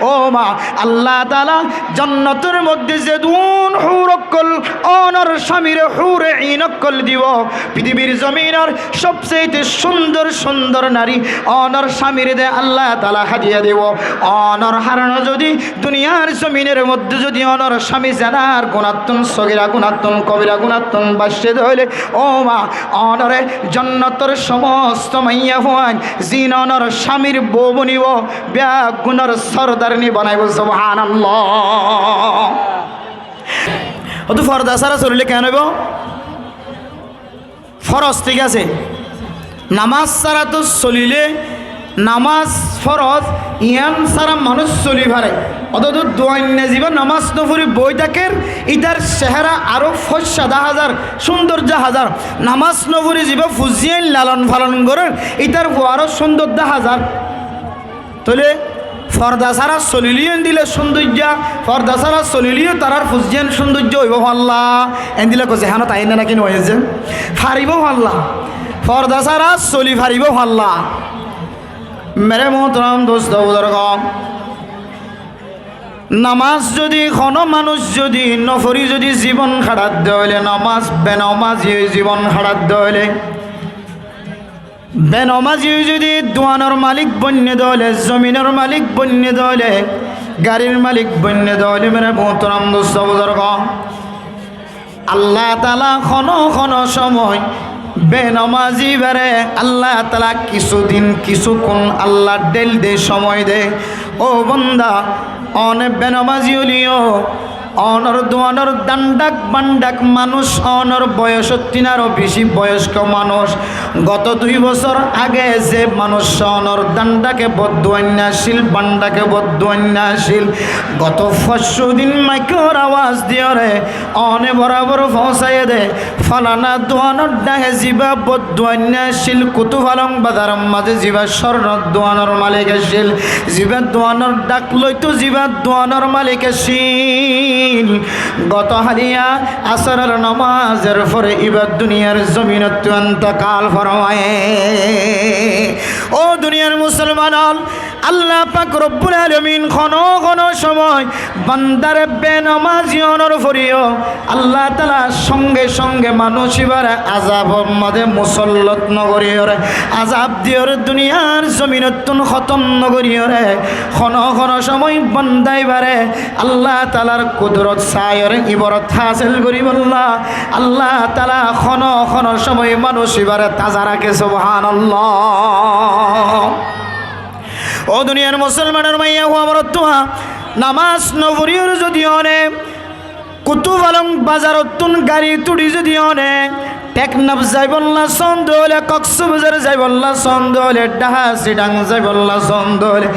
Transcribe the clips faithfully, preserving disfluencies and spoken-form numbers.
Ó ma, Allah taala jonnotor modde zedún hur okkol ónor samire hure in okkol dibo, pitibir zominor sobseite sundor sundor nari ónor samire de Allah taala hadiya dibo. Ónor harone zodi duniyar zominor modde zodi ónor sami zenar gunattun, sogira gunattun, kobira gunattun bacce de óile, ó ma, ónore jonnotor somosto maiyafuain zin ónor samir bou bonibo, beggúnor sordarni banaibo. Subhanallah. Ótu forda sára solile ken óibo? Foroz, thík asé. Namás sára to solile, namás foroz, iyan sára manúc soli fare. Ótoto duainna ziba namás nofori boi táker, ítar sehera aró foicca daházar, sundor daházar. Namás nofori ziba fuziyain lalon falon gorer, ítar fua aró sundor daházar. Tóile forda sára solileyó endilla sundoijja, forda sára solileyó tarár fuziyan sundoijja óibo falla, endilla kosé hánot aiyér né náki no aiyér ze? Faribo falla. Forda sára soli faribo falla. Mere muhtaram dost buzurg, namás zodi hono manúc zodi nofori zodi zibon hárat de óile, namás benomazi ói zibon hárat de óile, benomazi ói zodi duanor malik boinne de óile, zominor malik boinne de óile, garir malik boinne de óile, mere muhtaram dost buzurg, Allah taala hono hono somoi benomazi ibare Allah taala kisudin, kisukkun Allah dhél de, somoi de. Ó bonda, one benomazi óileyo, onor duanor dhandak bandhak manúc, onor boyosottún aró beci boyosko manúc, goto dui bosór age ze manúc onor dhandake bodduainna accíl, bandhake bodduainna accíl, goto fañscó din maikor awaz diyore one borabor foóñsaiye de, falana duanor dhanke ziba bodduainna accíl, Kutufalong bazaror maze ziba córnor duanor malik accíl, ziba duanor dhak loito ziba duanor malik accíl, goto haliya asaror namazor fore iba duniyar zominottú entekal formaye. Ó duniyar musolman ól, Allah pak robbul alamin hono hono somoi bandare benomazi onor foreyo Allah taala songe songe manúc ibare azabor maze musollot no goriyore, azab diyore duniyar zominottún hotom no goriyore, hono hono somoi banda ibare Allah taalar kudurot saiyore iborot hásil goribolla Allah taala hono hono somoi manúc ibare taza raké. Subhanallah. Ó duniyar musolmanor maiyafua morotfua, namás no foriyore zodi one Kutufalong bazarottún gari tuçi zodi one Teknaf zaibolla sónde óile, Koksbazar zaibolla sónde óile, Dhaha Sitang zaibolla sónde óile,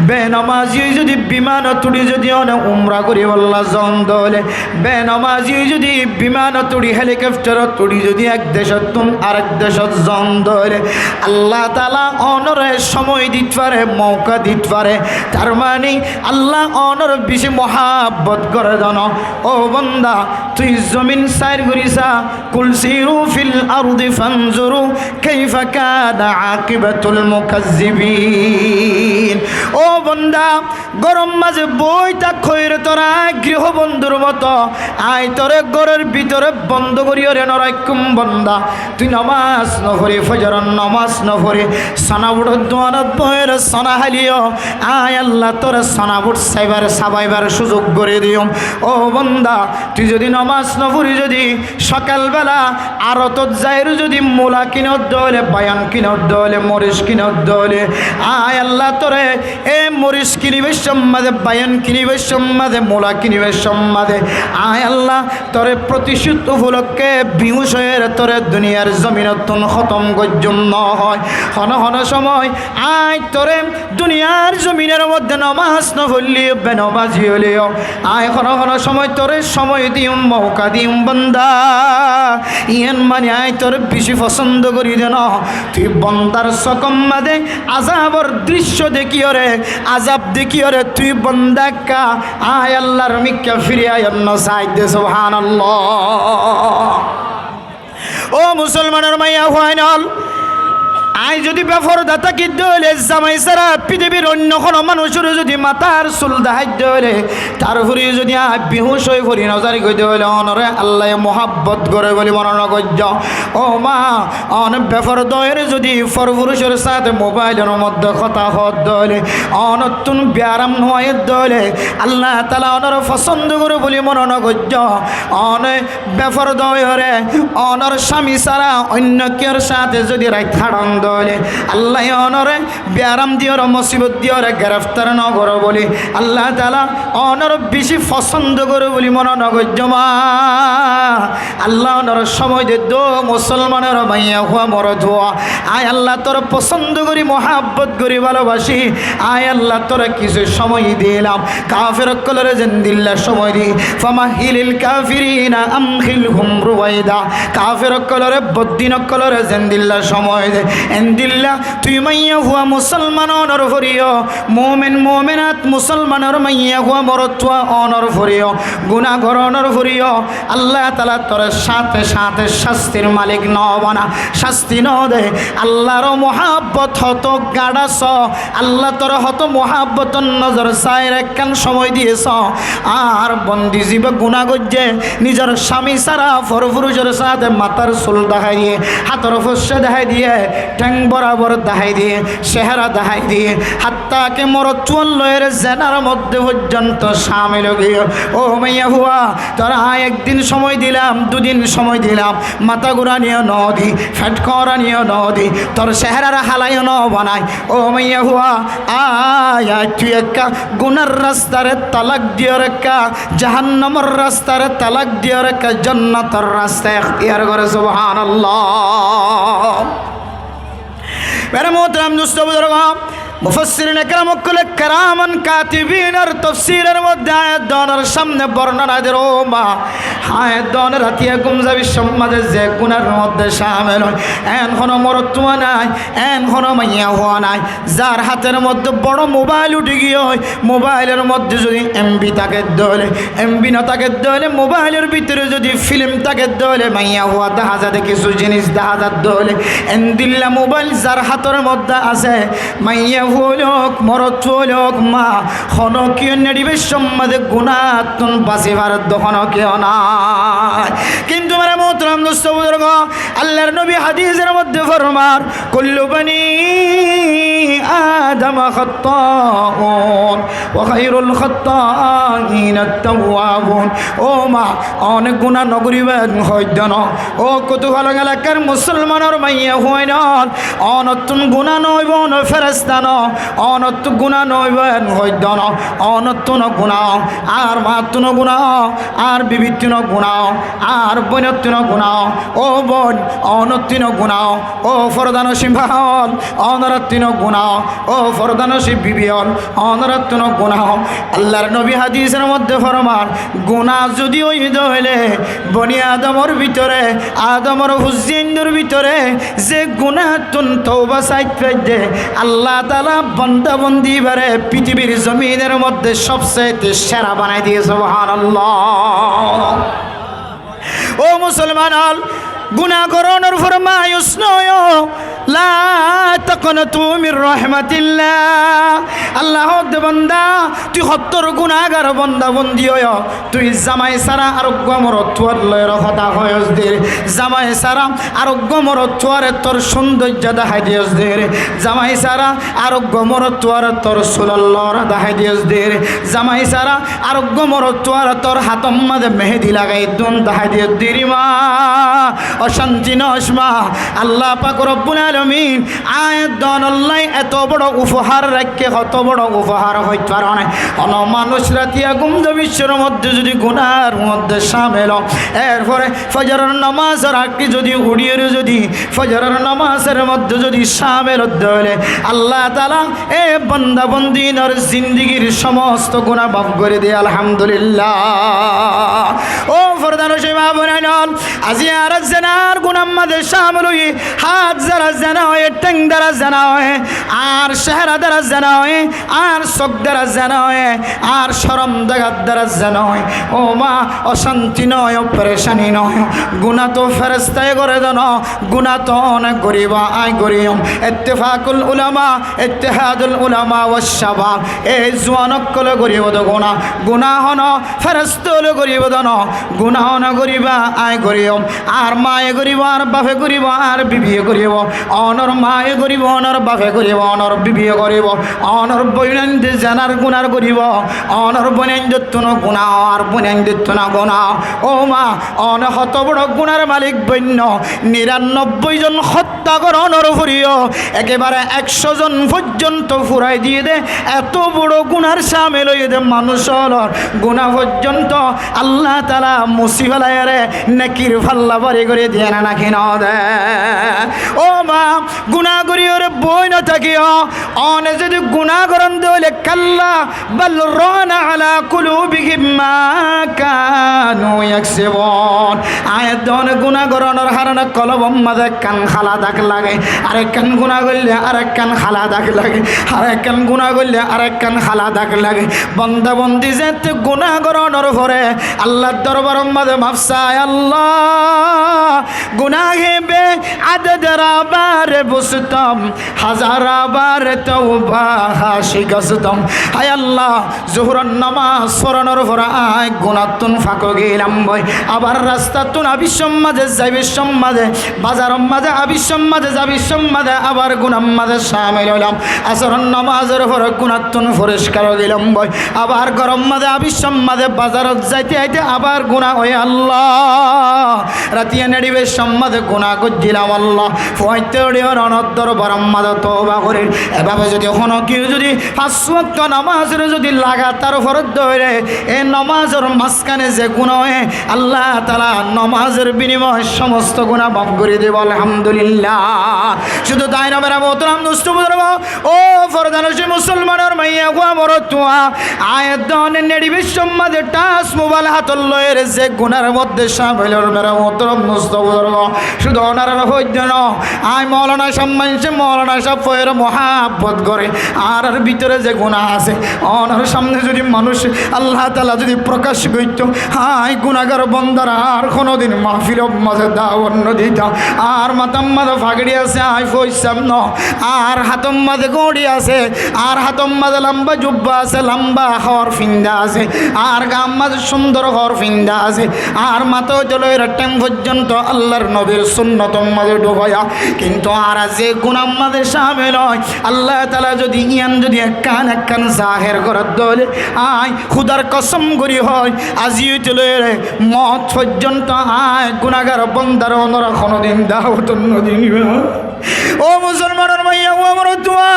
benomazi ói zodi bimanot tuçi zodi one umra goribolla sónde óile, benomazi ói zodi bimanot tuçi, helikoptarot tuçi zodi ek decottún arek decot sónde óile, Allah taala onore somoi dit fare, mouka dit fare. Tar mani Allah onore beci muhabbot gore de no. Ó banda, tui zomin sair gori sa, قل سيروا في الأرض فانظروا كيف كان عاقبة المكذبين. Ó banda, góror maze boi tákore tor añí griho bondur moto, añí tore góror bútore bondo goriyore no raikkúm banda. Tui nomás no fori, fozoror nomás no fori, sona buçor duanot boiyore sona háileyo, añí Allah tore sona buç saibar, sabaibar suzuk gori diyum. Ó banda, tui zodi nomás no fori zodi sokal bela arotot zaiyore zodi mula kinot de óile, bayan kinot de óile, moric kinot de óile, añí Allah tore e moric kinibar somot maze, bayan kinibar somot maze, mula kinibar somot maze, añí Allah tore proticud upolokke bihuc óiyore tore duniyar zominottún hotom goijjum no hoi. Hono hono somoi añí tore duniyar zominor modde nomás no foilleyo, benomazi óileyo, añí hono hono somoi tore somoi diyum, mouka diyum banda. Iyan mani añí tore beci fosondo gori de no. Tui bandar sokor maze azabor drisco dekiyore, azab dekiyore tui banda ekka añí Allar mikká firi aiyore no sai de. Subhanallah. Ó musolmanor maiyafuain ól, Añí zodi beforda táki de óile, zamai sára fitibir oinno hono manúicoré zodi matár sul deháide óile, tarfore zodi añí bihuc ói fori no zari goi de óile, onoré Allaye muhábbot goré buli mone no goijjó. Ó ma, one beforda óiyore zodi forfurucor sáñte mobailor modde hotá hoó de óile, onottún biyaram no aiyé de óile, Allah taala onoré fosóndo goré buli mone no goijjó. One beforda óiyore, onor cámi sára oinno kiyór sáñte zodi rait háron de óile, Allaye onoré biyaram diyore, mosibot diyore gereftar no goré buli Allah taala onoré beci fosóndo goré buli mone no goijjó ma. Allah onoré cómoi de de, musolmanor maiyafua morotfua. Añí Allah toré fosóndo gorí, muhábbot gorí, bálobací. Añí Allah toré kissú cómoi dilam. Kafer ókkolore zendilla cómoi di, famahhilil kafirina amhilhum ruwaida. Kafer ókkolore, boddin ókkolore zendilla cómoi de, endilla tui maiyafua musolman onor foriyó, mumin muminat musolmanor maiyafua morotfua onor foriyó, guná gorónor foriyó, Allah taala toré cáñte cáñte cástir malik no bana, cásti no de. Allahr muhábbot hoto gaçá só, Allah toré hoto muhábbotor nozor sair ekkán cómoi diyé só. Ar bondi zibá guná goijjé, nizor cámi sára forfurucor sáñte matár sul dahái diyé, hátor fossá dahái diyé, théng borabor dahái diyé, cehera dahái diyé, hattá ki morotfua loiyore zenar modde foijjonto cámil ói giyé. Ó maiyafua, toré añí ekdin cómoi dilam, dudin cómoi dilam, matá guraniyo no di, feth kooraniyo no di, tor ceherare halayo no banai. Ó maiyafua, añí, añí tui ekká gunár rastare talak diyore ekká jahannamor rastare talak diyore ekká jonnator rasta ektiyar goré. Subhanallah. Mere muhtaram dustó buzurgó, mufassirin ekram ókkole kiraman katibinor tofsiror modde ayat donor cámne bornona der, ó ma, ayat donor ratiya gúm zabar cómot ze gunár modde cámil ói, en hono morotfua nai, en hono maiyafua nai, zar hátor modde boro mobail uthi giyói, mobailor modde zodi em bi táke de óile, em bi no táke de óile, mobailor bútore zodi filim táke de óile, maiyafua dahá za de, kissú jinis dahá za de óile, endilla mobail zar hátor modde asé, maiyafua óuk, morotfua óuk, ma, hono kiyó nedibar cómot gunáttun basi fare de hono kiyó nai. Kintu mere muhtaram dustó buzurgó, Allahr nobi hadisor modde formar, kullu bani Adama khatta'un wa khairul khatta'ina tawwabun. Ó ma, one guná no goriben hoidde no. Ó Kutufalong elakar musolmanor maiyafuain ol, onottún guná no óibo, one feresta no, onottún guná no óiben hoidde no, onottún o guná ó, añár maáttún o guná ó, añár bibittún o guná ó, añár boinottún o guná ó, ó boin, onottún o guná ó, ó fordanocin bá ol, onorattún o guná ó, ó fordanocin bibi ol, onorattún o guná ó. Allahr nobi hadisor modde formar, guná zodi óiye de óile, boni Adamor bútore, Adamor fuzziyaindor bútore, ze gunáttun touba sait faidde, Allah taala bonda bondi ibare pitibir zominor modde sobsaite sera banai diye. Subhanallah. Ó musolman ol, guná gorónor fore mayus no óiyo, la taqnatu min rahmatillah. Allah hoó de bonda, tui hottór gunágar bonda bondi óiyo, tui zamai sára areggúa morotfuar loiyóre hotá hoiyós de, zamai sára areggúa morotfuare tor cúndoijja dahái diyós de, zamai sára areggúa morotfuare tor sulor lora dahái diyós de, zamai sára areggúa morotfuare tor hátor maze mehedi lagai dun dahái diyós de, ma. Ocanti no óic ma. Allah pak Rabbul Alamin aññí donollá eto boro ufohar raikké, hoto boro ufohar hoit faro né. Hono manúic ratiya gúm de biccór modde zodi gunár modde cámil ó, erfore fozoror nomazor age zodi uçiyóre zodi fozoror nomazor modde zodi cámil ó de óile, Allah taala e bonda bondiinor zindigir somosto guná maf gorí de, alhamdulillah. Ó fordanocin maa bonain ol, aijja añára zenar gunár maze cámil óiyi, hát zara zena óiye, théng dara zena óiye, ar cehera dara zena óiye, ar sók dara zena óiye, ar corom degar dara zena óiye. Ó ma, ocánti no óiyo, perecáni no óiyo. Guná to ferestaye goré de no, guná to one goríba, aññí goríyum. Ittefakul ulama, ittehadul ulama wa cabab. Ei zuan ókkole goríbo de guná, guná hon feresta ókkole goríbo de no, guná one goríba, aññí goríyum. Ar maye goríbo, ar bafe goríbo, ar bibiye goríbo, onor maye goríbo, onor bafe goríbo, onor bibiye goríbo, onor boinainde zenar guná goríbo, onor boinaindottún guná, ar boinaindottún guná. Ó ma, one hoto boro gunar malik boinno, niranobboi zon hotta goronor foriyo, ekebare ekcó zon foijjonto furai diye de, eto boro gunar camil óiye de manúc ólor guná foijjonto Allah taala musi felaiyóre nekir falla bari gorí diye né naki no de? Ó ma, guná goríyóre boi no tákiyo. One zodi guná goron de óile, kalla bal rana ala kulubihim ma kanu yaksibun. Aññí de one guná goronor harone kolbor maze ekkán hala dag lage, arekkán guná goille arekkán hala dag lage, arekkán guná goille arekkán hala dag lage. Bonda bondi zette guná goronor fore Allar dorbaror maze maf sai, Allah, gunáhe be adedor abare bustom, hazar abare touba há cíkastom. Hái Allah, zuhuror nomaz foronor fore aññí gunáttún fak ói geilam boi. Abar rastattún abiccór maze, zaibiccór maze, bazaror maze abiccór maze, zaibiccór maze abar gunar maze camil óilam. Asóror nomazor fore gunáttún foriskar ói geilam boi. Abar góror maze abiccór maze, bazarot zaite aite abar guná óiye Allah. Ratiya neçibiccór maze guná goijjílam Allah. Fuañti uçíyore onor dorbaror maze touba gorir. Ebabe zodi hono kiyó zodi fañs wokto nomazore zodi lagatar foret dóre, e nomazor mazkane ze guná óiye, Allah taala nomazor binimoye somosto guná maf gorí dibo, alhamdulillah. Cúdu tai no, mere muhtaram dustó buzurgó, ó fordanocin musolmanor maiyafua morotfua, aññí de one neçibiccór maze thác mobail hátot loiyóre ze gunar modde camil ór, mere muhtaram dustó buzurgó, cúdu onorar hoiddé no, aññí moulana sáb, maincé moulana sáb hoiyóre muhábbot goré, añárar bútore ze guná asé, onor samne zodi manúc Allah taala zodi frokac goittó, aññí gunágar bondare ar honodin mahfilor maze dawot no ditam. Añár matar maze fagori asé, aññí foissám no. Añár hátor maze góñçi asé, añár hátor maze lamba jubba asé, lamba hoor finda asé, añár gaar maze cúndor hoor finda asé, añár matá óite loiyóre théng foijjonto Allar nobir sunnotor maze dhufaiya. Kintu añára ze gunar maze camil ói, Allah taala zodi yián zodi ekkán ekkán zaher gorer dóile, aññí Hudar kosom gorí hoói, aijja óite loiyóre moot foijjonto aññí gunágar bondare onora honodin dawot no dim. Ó musolmanor maiyafua morotfua,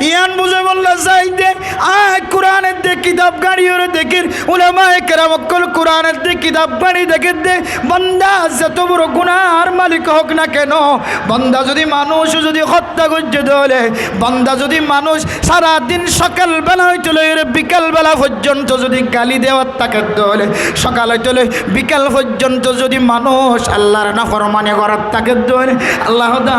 yián buzáibolla saidé, aññí Kuran edde kitab gañçiyóre dekír, ulamaye keram ókkol Kuran edde kitab gañçi dekédde, bonda zeto boro gunar malik hók na keno, bonda zodi manúc zodi hótta goijjé dóile, bonda zodi manúc sara din sokal bela óite loiyóre bikal bela foijjonto zodi gali dewat táke dóile, sokal óite loi bikal foijjonto zodi manúc Allar naformani gorat táke dóile, Allah hoó de,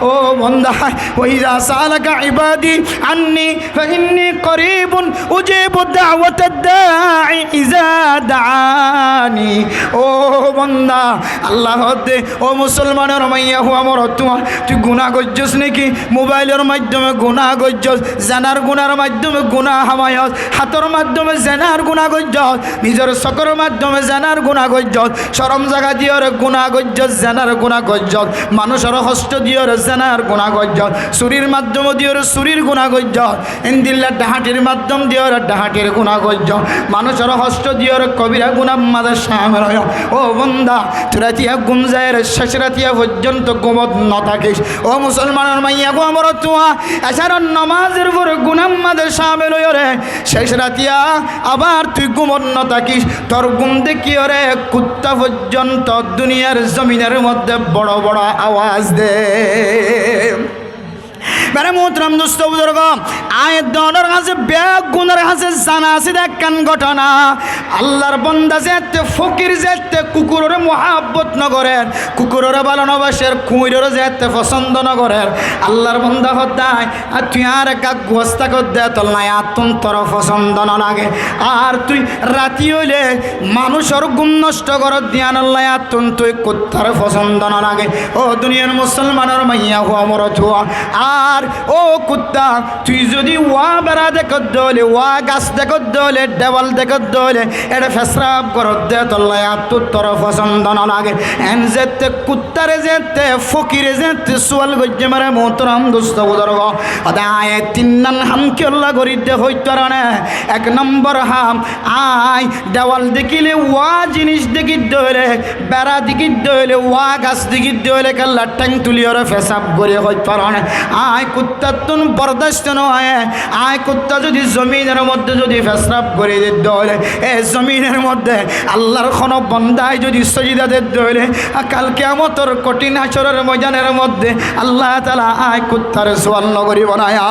ó bonda, وإذا سألك عبادي عني فإني قريب أجيب دعوة الداع إذا دعاني. Ó bonda, Allah hoó de, ó musolmanor maiyafua morotfua, tui guná goijjós né ki? Mobailor maiddome guná goijjós, zenar gunar maiddome guná hamaiyós, hátor maiddome zenar guná goijjós, nizor sokor maiddome zenar guná goijjós, corom zaga diyóre guná goijjós, zenar guná goijjós, manúcor hoctó diyóre zenar guná goijjós, surir maiddome diyóre surir guná goijjós, endilla dhahañthir maiddom diyóre dhahañthir guná goijjós, manúcor hoctó diyóre kobira gunar maze camil óiyo. Ó bonda, tui ratiya gúm zaiyóre céc ratiya foijjonto gúmot no tákis. Ó musolmanor maiyafua morotfua, ecaror nomazor fore gunar maze camil óiyore céc ratiya abar tui gúmot no tákis. Tor gúm dekíyore kuttá foijjonto duniyar zominor modde boro boro awaz de. Mere muhtaram dustó buzurgó, aññí edde onor hañsé, beggúnor hañsé zana asé de ekkán góthona. Allar bonda zeéñtte fokir, zeéñtte kukuroré muhábbot nogorér, kukuroré bála nobacer, kuñiroré zeéñtte fosóndo nogorér, Allar bonda hoódde, "Ar tui añáre gagguas tákos de tolla añáttun toré fosóndo nolage. Ar tui rati óile manúicor gúm nosto goródde yíanolla añáttun tui kuttáre fosóndo nolage." Ó duniyar musolmanor maiyafua morotfua, ar ó kuttá, tui zodi wá bera dekódde óile, wá gas dekódde óile, dhewal dekódde óile, eçé fesraf goródde tolla añáttu toré fosóndo nolage. En zeéñtte kuttáre zeéñtte fokire zeéñtte sual goijjé, mere muhtaram dustó buzurgó, hoódde aññí e tinnán ham kiyólla gorídde hoit faróne? Ek nombor ham, aññí dhewal dekíle, wá jinis dekídde óile, bera dekídde óile, wá gas dekídde óile kiyólla théng tuliyóre fesraf gorí hoit faróne? Aññí kuttáttu bordasto noóiye, aññí kuttá zodi zominor modde zodi fesraf gorí didde óile, e zominor modde Allar hono bondaye zodi sójida dedde óile, kal kiyamotor kothin hácoror moidanor modde Allah taala aññí kuttáre sual nogoríbo naya.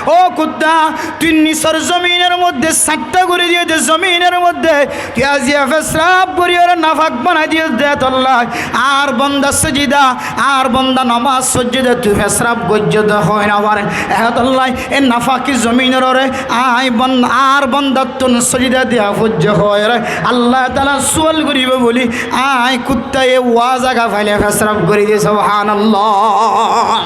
Ó kuttá, tui nisor zominor modde sáñtta gorí diyé de zominor modde tui aziya fesraf goríyore nafak banai diyé de tolla añár bonda sójida, añár bonda nomaz foijjé de tui fesraf goijjé de hoói nofaré. Ehótolla e nafaki zominoré aññí bon-, añár bondattún sójida diya foijjé hoóiyore Allah taala sual goríbo buli aññí kuttá e wá zaga faile fesraf gorí diyé. Subhánallah.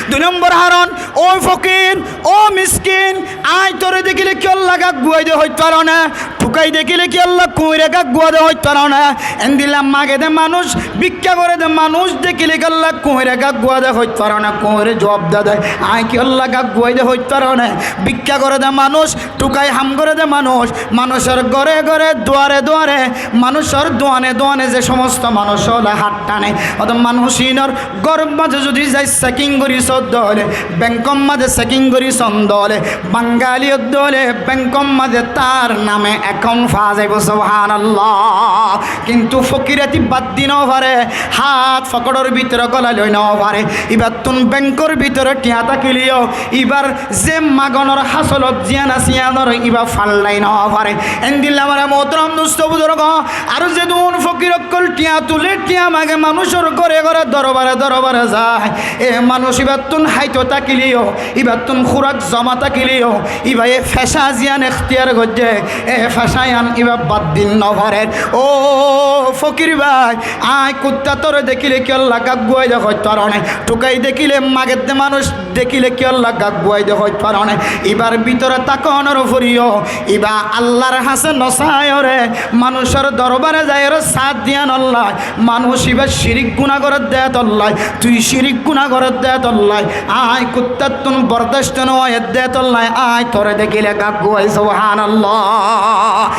Dui nombor haron, ó fokir, ó miskin, aññí toré dekíle kiyólla gagguwai de hoit faróne? Thukai dekíle kiyólla kuñire gagguwa de hoit faróne? Endilla mage de manúic, bikká gore de manúic dekíle kiyólla kuñire gagguwa de hoit faróne? Kuñire juwab de de, aññí kiyólla gagguwai de hoit faróne? Bikká gore de manúic, thukai ham gore de manúic, manúicor góre góre, duare duare, manúicor duane duane ze somosto manúic ókkole hát tane, óto manúic inor gór mazé zodi zai seking gorí sodde óile, benkor mazé seking gorí sodde óile, bangali ódde óile benkor mazé tar name ekkaun fa zaibo. Subhánallah. Kintu fokire ti bad di nofaré, hát fokoror bútore golai loi nofaré, ibattún benkor bútore thiañ tákileyó ibar ze magonor hásolot ziyán asé yíanoré ibá fallai nofaré. Endilla mere muhtaram dustó buzurgó, aró zedún fokir ókkol thiañ tulé, thiañ mage, manúicor góre góre, dorbare dorbare zai, e manúic ibattún háito tákileyó, ibattún kúrak zoma tákileyó, ibáye feca ziyán ektiyar goijjé, e feca yían ibá bad di nofaré. Ó fokir bái, aññí kuttá toré dekíle kiyólla gagguwai de hoit faróne? Thukai dekíle, mage de manúic dekíle kiyólla gagguwai de hoit faróne? Ibar bútore tákonor foriyó ibá Allar hañsé nosaiyóre, manúicor dorbare zaiyóre saát diyánolla, manúic ibá cirik guná gorédde tolla, tui cirik guná gorédde tolla, aññí kuttáttún bordasto noóiye de tolla aññí toré dekíle gagguwai. Subhánallah.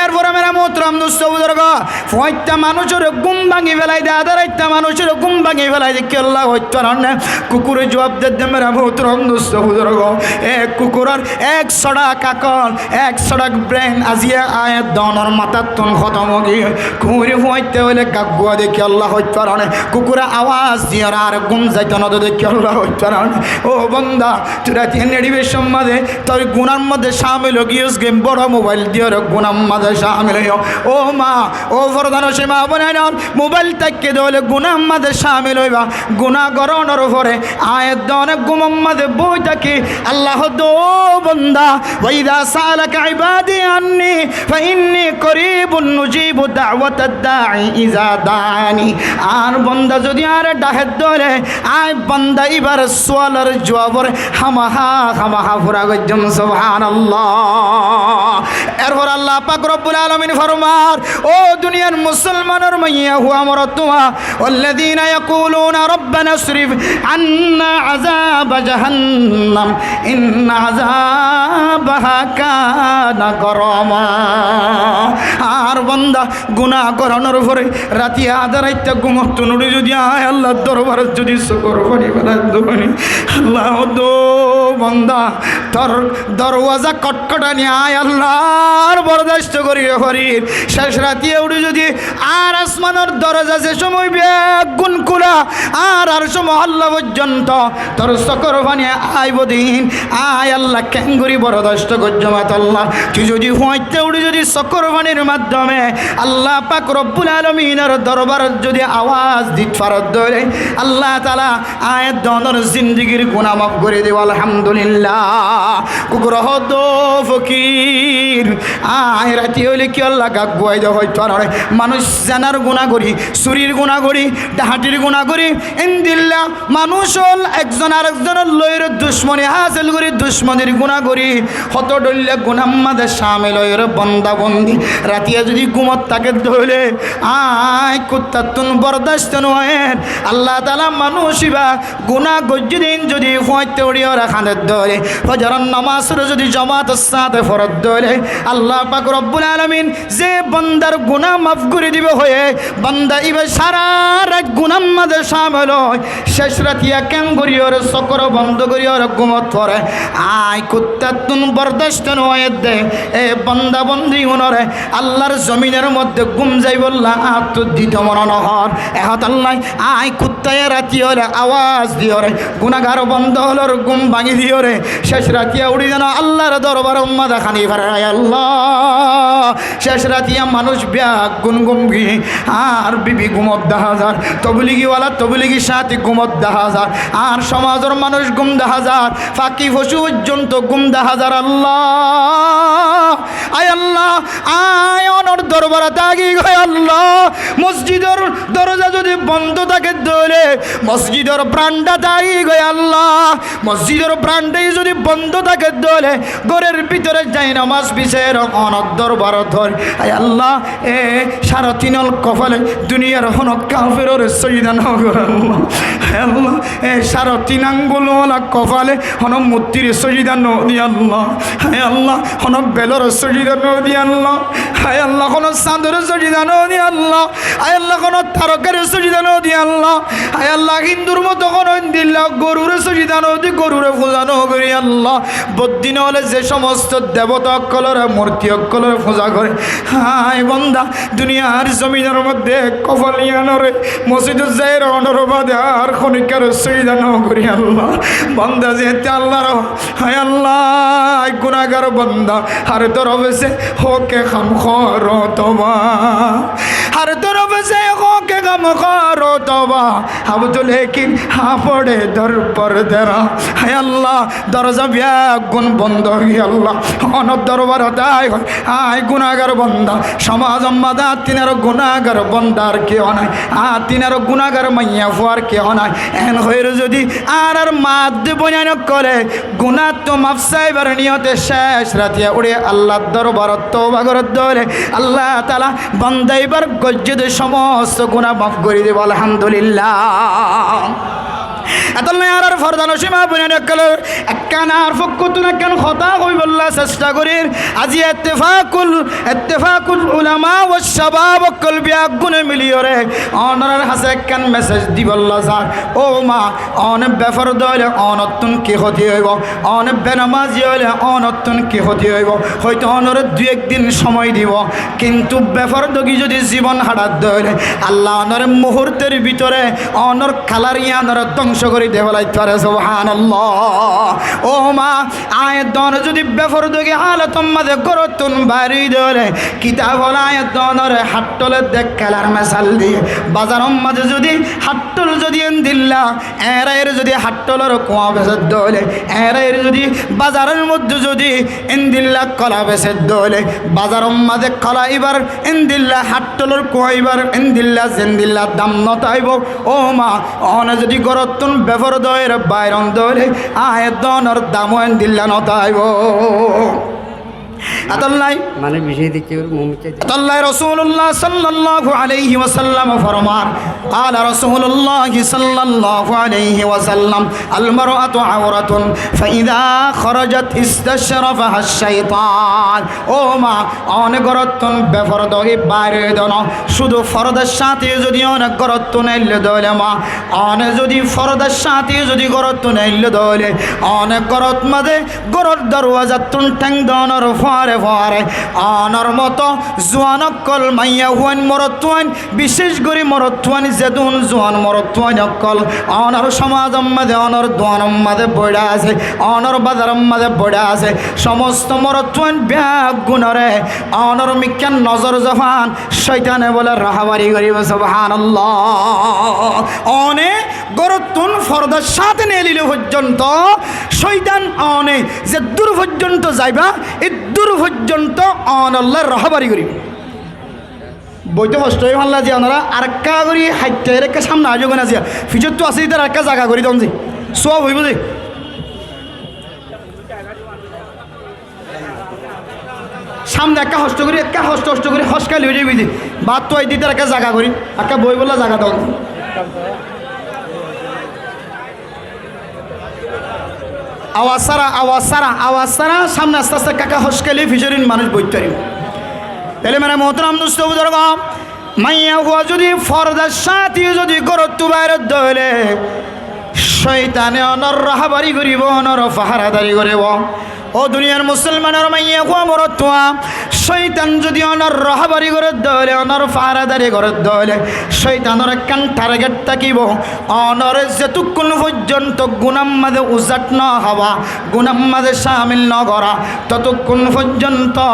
Erfore mere muhtaram dustó buzurgó, fuañitta manúicoré gúm báñgi félai de, adá raitta manúicoré gúm báñgi félai de kiyólla hoit faróne? Kukure juwab dedde mere muhtaram dustó buzurgó, ek kukuror ek sóça akol, ek sóça bren aziya aññí edde onor matáttu hótom ói giyói. Kuñire fuañitta óile gagguwa de kiyólla hoit faróne? Kukure awaz diyóre añáre gúm zaito node de kiyólla hoit faróne? Ó bonda, tui rati neçi becór mazé tor gunár mazé cámil ói giyós goi, boro mobail diyóre gunár mazé cámil óiyo. Ó ma, ó fordanocin ma bonain, mobail táikke de óile gunár mazé cámil óiba. Guná gorónor fore aññí edde one gúmor mazé boi táki, Allah hoódde, ó bonda, وإذا سألك عبادي عني فإني قريب أجيب دعوة الداع إذا دعان. Añár bonda zodi añáre dhake de óile, aññí bonda ibar sualor juwabore hámaha, hámaha fura goijjum. Subhánallah. Erfore Allah pak Robbul Alamin formar, ó duniyar musolmanor maiyafua morotfua, والذين يقولون ربنا اصرف عنا عذاب جهنم إن عذابها كان غراما. Añár bonda guná gorónor fore rati adá raitta gúmottún uçí zodi aññí Allar dorbarot zodi sukor fani félai de óile, Allah hoódde, Bonda, tor dorwaza kotkothani aññí Allar bordasto gorí nofarir. Cec ratiya uçí zodi añár asmanor dorwaza ze cómot beggún kúla, añár Arcó Mohalla foijjonto tor sokor faní aibó de, aññí Alla keéngorí bordasto goijjum? Etolla tui zodi fuañitta uçí zodi sokor fanir maddome Alla pak Robbul Alaminor dorbarot zodi awaz dit faros de óile, Alla taala aññí edde onor zindigir guná maf gorí dibo, Alhamdulillah. Kúkure hoódde, fokir, aññí rati óile kiyólla gagguwai de hoitó nore. Manúic zenar guná gorí, surir guná gorí, dhahañtir guná gorí, endilla manúic ókkol ekzon arekzonor lói ducmoni hásil gorí, ducmonir guná gorí, hoto dhoilla gunár mazé camil ói bonda bondi ratiya zodi gúmot táke de óile, aññí kuttattún bordasto no óir. Alla taala manúic íba guná goijjé de ín zodi fuañitta uçí ore kañde de óile, fozoror nomazoré zodi jomator sáñte fore de óile, Alla pak Robbul Alamin ze bondar guná maf gorí dibo hoiyé, bonda íba sára rait gunár mazé camil ói, cec ratiya keéngorí ore sokor bondo gorí ore gúmot fore, aññí kuttattún bordasto no óir de. E bonda bondi unore Allar zominor modde gúm zaibolla añáttu dito mone no hoór. Ehótalla aññí kuttaye rati óile awaz diyóre gunágar bonda ókkolor gúm báñgi diyóre cec ratiya uçí zano Allar dorbarot mazé kañdi farir, Ai Alla, cec ratiya manúic beggún gúm giyé, añár bibi gúmot daházar, tobligi wala tobligi sáñti gúmot daházar, añár somazor manúic gúm daházar, faki focu foijjonto gúm daházar. Alla, ai Alla, aññí onor dorbarot táki goi Alla, mosjidor dorwaza zodi bondo táke de óile, mosjidor branda táki goi Alla, mosjidor branda zodi bondo táke de óile, góror bútore zai nomaz bisáir onor dorbarot óir. Ai Alla, e sare tin ól kofale duniyar hono kaferore sójida no goré Alla. Ai Alla, e sare tin angul wala kofale hono murtire sójida no diyé Alla. Ai Alla, hono belore sójida no diyé Alla. Ai Alla, hono sáñdore sójida no diyé Alla. Ai Alla, hono tarokare sójida no diyé Alla. Ai Alla, Hindur moto hono endilla gorure sójida no di, gorure fuza no gorí Alla. Boddin ókkole ze somosto debota ókkolore, murti ókkolore fuza goré, aññí bonda duniyar zominor modde kofal iyanore mosjidot zaiyóre onor bade ar honikkáre sójida no gorí Alla. Bonda ziyótte Allar, ai Alla, gunágar bonda, har torofe se ho ke ham karo toba, har torofe se ho ke ham karo toba, ab to lekin ha pade dar par tera. Ai Alla, dorwaza beggún bondo ói giyé Alla. Onor dorbarot aññí, aññí gunágar bonda, somazor mazé añár tin ar gunágar bondar kiyó nai, añár tin ar gunágar maiyafuar kiyó nai. En hoiyóre zodi añárar maa de boinain ókkole gunáttú maf saibar niyote cec ratiya uçí Allar dorbarot touba goré de óile, Alla taala bonda íbar goijjé de somosto guná maf gorí dibo, Alhamdulillah. Etolla añárar forda nocin maa boinain ókkol, ekkán añár fokkottún ekkán hotá hoibolla cesta gorír. Aijja ittefakul, ittefakul ulama wa cabab ókkol beggúne miliyóre onorar hañsé ekkán mesej dibolla saár. Ó maa, one beforda óile onottún ki hóti óibo? One benomazi óile onottún ki hóti óibo? Hoito onore dui ek din somoi dibo, kintu befordagi zodi zibon háçat de óile, Alla onore muhurtor bútore onor kalar iyanore dóngco gorí de félai fare. Subhanallah. Ó maa, aññí edde one zodi befordagi halotor mazé górottu bair ói de óile, kitab ókkole aññí edde onore hañttol edde kelar mesal diyé. Bazaror mazé zodi hañttol zodi endilla, eñrair zodi hañttolor kuwa bese de óile, eñrair zodi bazaror modde zodi endilla kola bese de óile, bazaror mazé kola íbar endilla, hañttolor kuwa íbar endilla, zendilla dam no táibo. Ó maa, one zodi górottún beforda óire bair on de óile, aññí edde onor damo endilla no táibo. Etollá, mane, beci dekí mumin. Etollá Rosulullah sallallahu alaihi wasallam formar, قال رسول الله صلى الله عليه وسلم: المرأة عورة فإذا خرجت استشرفها الشيطان. Ó ma, one górottu beforda ói bair óido no, cúdu fordar sáte zodi one górottu neille dóile ma, one zodi fordar sáte zodi górottu neille dóile, one górot mazé góror dorwazattún théng donor fuare fuare, onor moto zuan ókkol maiyafuain morotfuain, bicéc gorí morotfuain, zedún zuan morotfuain ókkol onor somazor mazé, onor duanor mazé boiçá asé, onor bazaror mazé boiçá asé, somosto morotfuain beggúnore onor mikká nozor zofán cóitane bóle rohabari goríbo. Subhanallah. One górottún fordar sáte neelile foijjonto cóitan one zeddúr foijjonto zaiba, eddúr foijjonto onolla rohabari goríbo. Boite hoctó ói fálla ze onora arekka gorí haitta arekka sámne aijjó goi na ziya, fisóttu asé ítar arekka zaga gorí don ze, suwab óibo ze. Sámne ekká hoctó gorí, ekká hoctó hoctó gorí hoskáli ói zaibói de. Baáttu aidde ítar ekká zaga gorí, ekká boibolla zaga don. Awaz sára, awaz sára, awaz sára, sámne aste aste ekká ekká hoskáli fisórin manúic boittó faribo. Tóile mere muhtaram dustó buzurgó, maiyafua zodi fordar sáte zodi górottu bair óido óile, cóitane onor rohabari goríbo, onor faharadari goríbo. Ó duniyar musolmanor maiyafua morotfua, cóitan zodi onor rohabari gorédde óile, onor faharadari gorédde óile, cóitanor ekkán target tákibo, onore zetukkún foijjonto gunar mazé uzat no hába, gunar mazé camil no gorá, totukkún foijjonto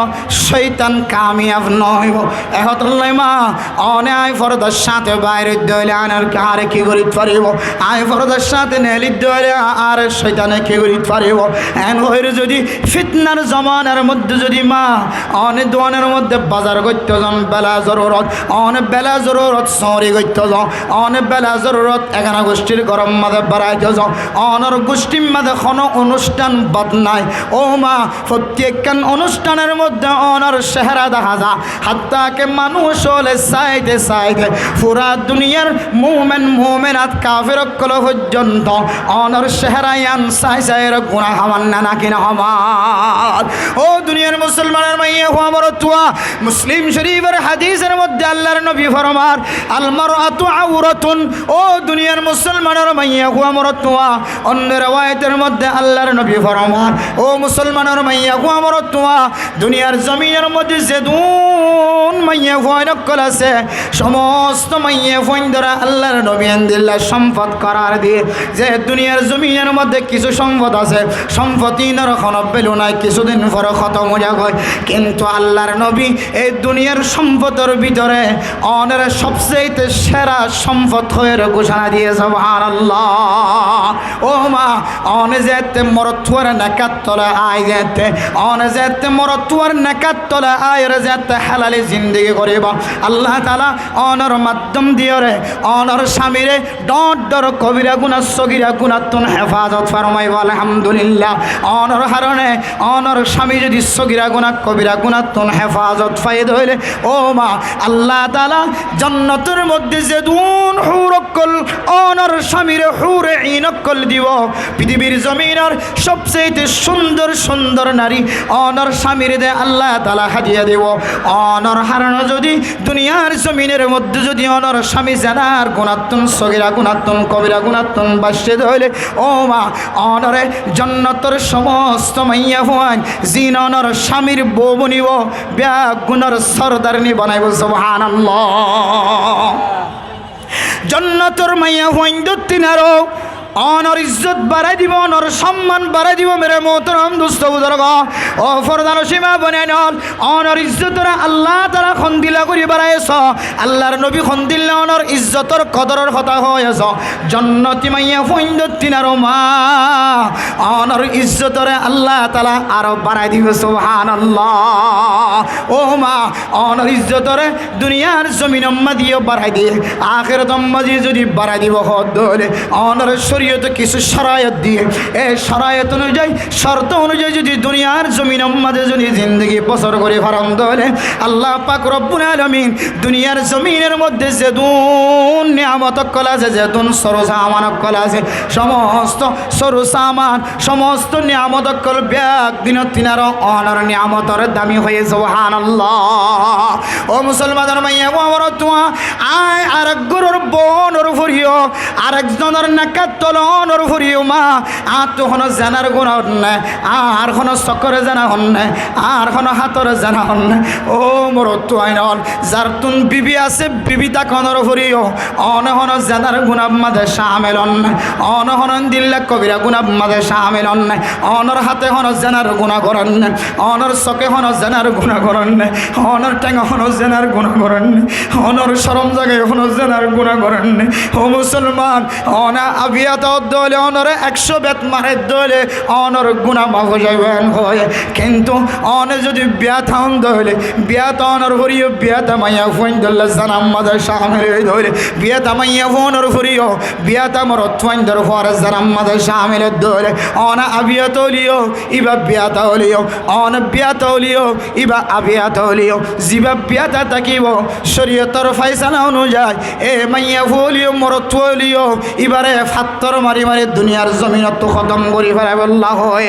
cóitan kamiyab no óibo. Ehótolla ma, one aññí fordar sáte bair óidde óile añáre ki gorít faribo? Aññí fordar sáte neelidde óile añáre cóitane ki gorít faribo? Eén hoiyóre zodi fitnar zomanar modde zodi ma, one duanor modde bazar goitto zon bela zorurot, one bela zorurot sóori goitto zon, one bela zorurot egana gucthír góror mazé beraitto zon, onor gucthír mazé honó onusthan bad nai. Ó ma, fottí ekkán onusthanor modde onor cehera dahá za. Hatta ke manúic ókkole saite saite fura duniyar mumin muminat kafer ókkol foijjonto onor cehera yián sai sai ere guna hamar né, náki no hamar? Ó duniyar musolmanor maiyafua morotfua, Muslim Corifor hadisor modde Allar nobi formar, "المرأة عورة." Ó duniyar musolmanor maiyafua morotfua, onno rewayetor modde Allar nobi formar, ó musolmanor maiyafua morotfua, duniyar zominor modde zedún maiyafuain ókkol asé, somosto maiyafuaindóre Allar nobi endilla sompot korar diye, ze duniyar zominor modde kissú sompot asé, sompot inor honó belu nai, kissúdin fore hótom ói zagói. Kintu Allar nobi e duniyar sompotor bútore onore sobsaite sera sompot hoiyóre gucona diye, subhanallah. Ó ma, one zeéñtte morotfuar nekar tole ai zeéñtte, one zeéñtte morotfuar nekar tole aiyóre zeéñtte halali zindigi goriba, Allah taala onor maddom diyóre onor camire dhoóñr dhoóñr kobira guna, sogira gunattún hefazot formaibo, alhamdulillah. Onor harone onor cami zodi sogira guna, kobira gunattún hefazot faiyé de óile, ó ma, Allah taala jonnotor modde zedún hur ókkol onor camire hure in ókkol dibo, pitibir zominor sobsaite sundor sundor nari onor camire de Allah taala hadiya dibo. Onor harone zodi duniyar zominor modde zodi onor cami zenar gunattún, sogira gunattún, kobira gunattún baccé de óile, ó ma, onore jonnotor somosto maiyafuain, ziín onor camir bou bonibo, beggúnor sordarni banaibo, subhanallah. Jonnotor maiyafuaindóttin aró onor izzot barai dibo, onor somman barai dibo, mere muhtaram dustó buzurgó, ó fordanocin ma boinain ókkol, onor izzotore Allah taala hondilla gori barai so, Allar nobi hondilla onor izzotor kodoror hotá hoói so, jonnoti maiyafuaindóttin aró ma, onor izzotore Allah taala aró barai dibo, subhanallah. Ó ma, onor izzotore duniyar zominor modde yó barai diye, ahérator modde zodi barai dibo hoó de óile, onor córi Córiyot kissú córaiyot diyé, e córaiyot onuzai, córto onuzai zodi duniyar zominor mazé zodi zindigi bosór gorí faron dóile, Allah pak Robbul Alamin duniyar zominor modde zedún niyamot ókkol asé, zedún sóru saman ókkol asé, somosto sóru saman, somosto niyamot ókkol biyággin tinaró onor niyamotor dami hoiyé, subhanallah. Ó musolmanor maiyafuwa, morotfuwa, aññí arek góror bou onor foriyo, arek zonor nekkar tole onor foriyo, ma, añáttu hono zenar guna ór né, añár hono sokor zena ór né, añár hono hátor zena ór né. Ó morotfuwa ainol, zarttún bibi asé, bibi tákonor foriyo, one hono zenar gunar mazé camil ór né, one hono endilla kobira gunar mazé camil ór né, onor háte hono zenar guna gorér né, onor soke hono zenar guna gorér né, onor thénge hono zenar guna gorér né, onor corom zagai hono zenar guna gorér né. Ó musolman, one abiyata ódde óile, onore ekcó bet mare dóile, onor guna maf ói zaibo en hoó. Kintu one zodi biyata ónde óile, biyata onor foriyo biyata maiyafuaindólla zenar mazé camil ói dóile, biyata maiyafuwa onor foriyo biyata morotfuaindór fuare zenar mazé camil ói dóile, one abiyata óileyo, iba biyata óileyo, one biyata óileyo, iba abiyata óileyo, ziba biyata tákibo, córiyotor faisala onuzai, e maiyafuwa óileyo, morotfuwa óileyo, ibare fattór mari mari duniyar zominottu hótom gorí félaibolla hoó.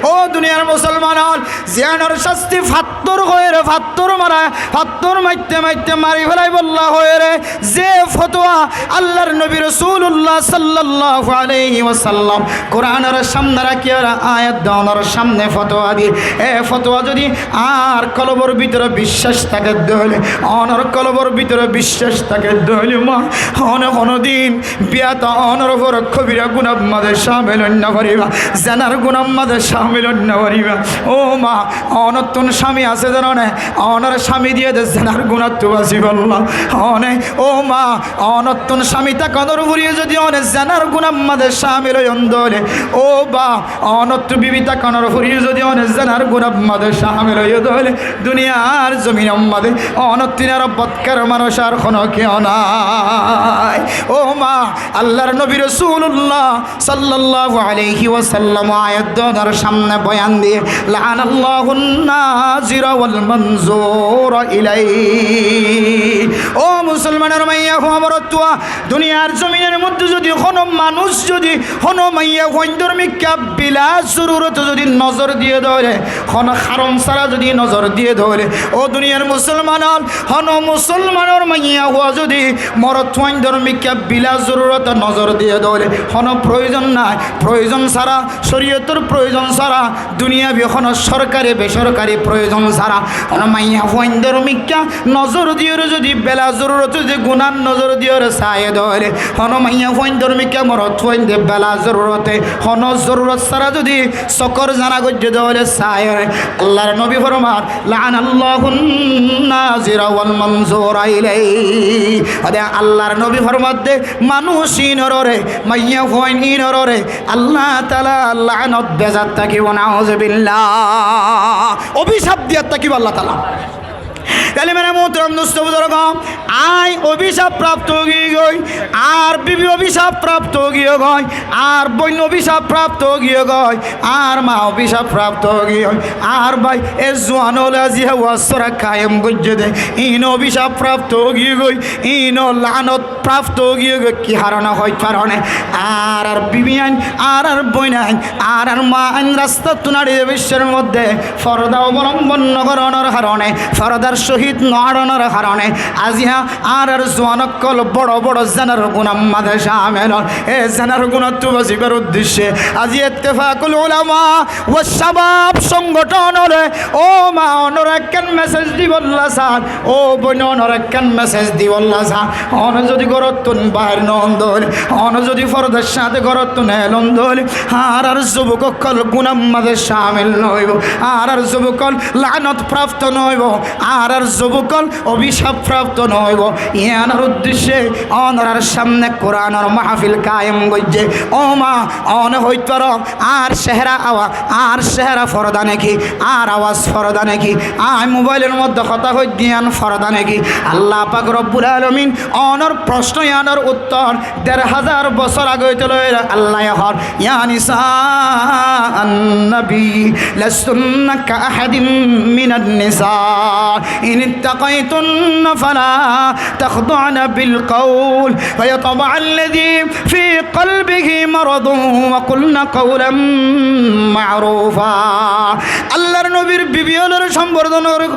Ó duniyar musolman ól, ziyanor cásti fattór hoiyóre, fattór mara, fattór maitte maitte mari félaibolla hoiyóre, ze fotuwa Allar nobi Rosulullah sallallahu alaihi wasallam Kuranor samne rakíyore, ayat onor samne fotuwa diyé, e fotuwa zodi añár kolbor bútore biccác táke dóile, onor kolbor bútore biccác táke dóile, ma, one honodin biyata onor fore kobira gunar mazé camil ói no fariba, zenar gunar mazé camil ói no fariba. Ó ma, onottún cami asé zano né, onore cami diyé de zenar gunattú basibolla. One, ó ma, onottún cami tákonor foriyo zodi one zenar gunar mazé camil óiyon dóile, ó ba, onottú bibi tákonor foriyo zodi one zenar gunar mazé camil óiyo dóile, duniyar zominor mazé onottún aró bodkar manúc ar hono kiyó nai. Ó ma, Allar nobi Rosulullah sallallahu alaihi wasallam ayat onor samne boyan diyé, "La'anallahu an-nazira wal manzura ilayh." Ó musolmanor maiyafuwa, morotfuwa, duniyar zominor modde zodi hono manúc zodi hono maiyafuaindór mikká bila zorurot zodi nozor diyé dóile, hono haron sára zodi nozor diyé dóile, ó duniyar musolman ól, hono musolmanor maiyafuwa zodi morotfuaindór mikká bila zorurot nozor diyé dóile, hono proyozon nai, proyozon sára, córiyotor proyozon sára, duniyabi hono sorkari besorkari proyozon sára, hono maiyafuaindór mikká nozor diyóre zodi bila zorurot zodi gunar nozor diyóre saiyé dóile, hono maiyafuaindór mikká morotfuainde bila zorurote, hono zorurot sára zodi sokor zena goijjé dóile saiyóre, Allar nobi formar, "La'anallahu an-nazira wal manzura ilayh." Ode Allar nobi formadde, manúc inorore, maiyafuain inorore Allah taala lanot diyat tákibo, nauzubillah. Obicap diyat tákibo Allah taala. Taile mere muhtaram dustó buzurgo, aññí obicap prapto ói giyói, añár bibi obicap prapto ói giyói, añár boin obicap prapto ói giyói, añár ma obicap prapto ói giyói, añár bái, e zuan ókkole aijja waz sora kayem goijjé de, iín obicap prapto ói giyói, iín lanot prapto ói giyói. Ki harone hoit faron né? Añárar bibi ain, añárar boin ain, añárar ma ain rastattú nari de biccór modde forda obolombon no goronor harone, fordar sóhit no aronor harone, aijja añárar zuan ókkol boro boro zenar gunar mazé camil ór. E zenar gunattú basibar uddecce aijja Ittefakul Ulama wa Shabab songothon ókkole, ó ma, onore ekkán mesej dibolla sair, ó boin, onore ekkán mesej dibolla sair. One zodi gorottún bair no on dóile, one zodi fordar sáte gorottún elon dóile, añárar zubok ókkol gunar mazé camil no óibo, añárar zubok ókkol lanot prapto no óibo, añárar zobukol obicap prapto no óibo. Yíanor uddecce onorar samne Kuranor mahfil kayem goijjé. Ó ma, one hoit faro, añár cehera awa-, añár cehera forda neki, añár awaz forda neki, añí mobailor modde hotá hoidde yían forda neki. Allah pak Robbul Alamin onor proshno yíanor uttor der házar bosór age óite loi Allaye hoór, يا نساء النبي لستن كأحد من النساء إن اتقيتن فلا تخضعن بالقول فيطبع الذي في قلبه مرض وقلن قولا معروفا. Allar nobir bibi ólore sombordon gorí,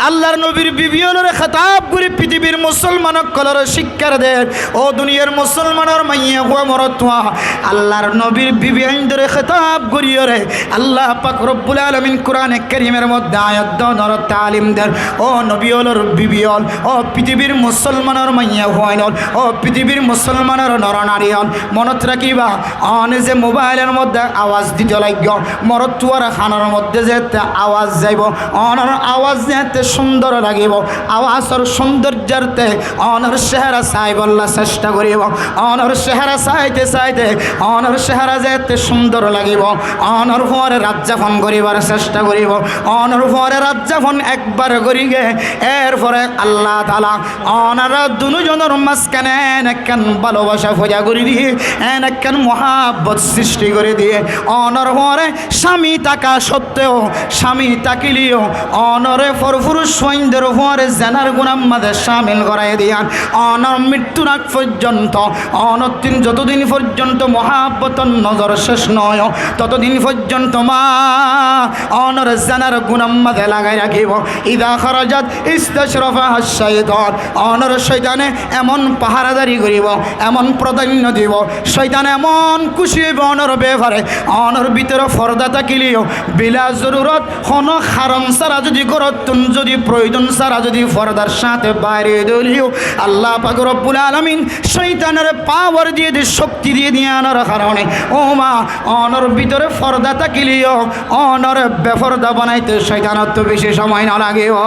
Allar nobir bibi ólore hétab gorí, pitibir musolman ókkolore cíkkar der. Ó duniyar musolmanor maiyafua morotfua, Allar nobir bibi aindore hétab goríyore Allah pak Robbul Alamin Kurane Kerimor modde ayat dónor talim der. Ó nobi ólor bibi ól, ó pitibir musolmanor maiyafuain ól, ó pitibir musolmanor nor nari ól, monot rakiba, one ze mobailor modde awaz dito laiggó, morotfuar hanor modde zeéte awaz zaibo, onor awaz zeéte cúndor lagibo, awazor cúndoryorte onor cehera saibolla cesta goribo. Onor cehera saite saite onor cehera zeéte cúndor lagibo, onor fuare razzafon goribar cesta goribo. Onor fuare razzafon ekbar gorige, erfore Allah taala onora dunujonor mazkane en ekkán balobaca foida gori diye, en ekkán muhabbot sristi gori diye, onor fuare cámi táka sotteo, cámi tákileo, onore forfuruc fuaindor fuare zenar gunar mazé cámil gorai diyan, onor mittur ag foijjonto, onottún zotodin foijjonto muhabbotor nozor céc no óiye, totodin foijjonto ma onore zenar gunar mazé lagai rakibo. إذا خرجت استشرفها الشيطان. Onor cóitane emon paharadari goribo, emon prodainno dibo, cóitane emon kúci óibo onor befare, onor bútore forda tákileo, bila zorurot hono haron sára zodi, gorottún zodi, proyozon sára zodi fordar sáte bair ói dóileo, Allah pak Robbul Alamin cóitanore pawar diye de, cokti diye de, yíanor harone, ó ma, onor bútore forda tákileo, onore beforda banaite cóitanottú beci cómoi no lagibo.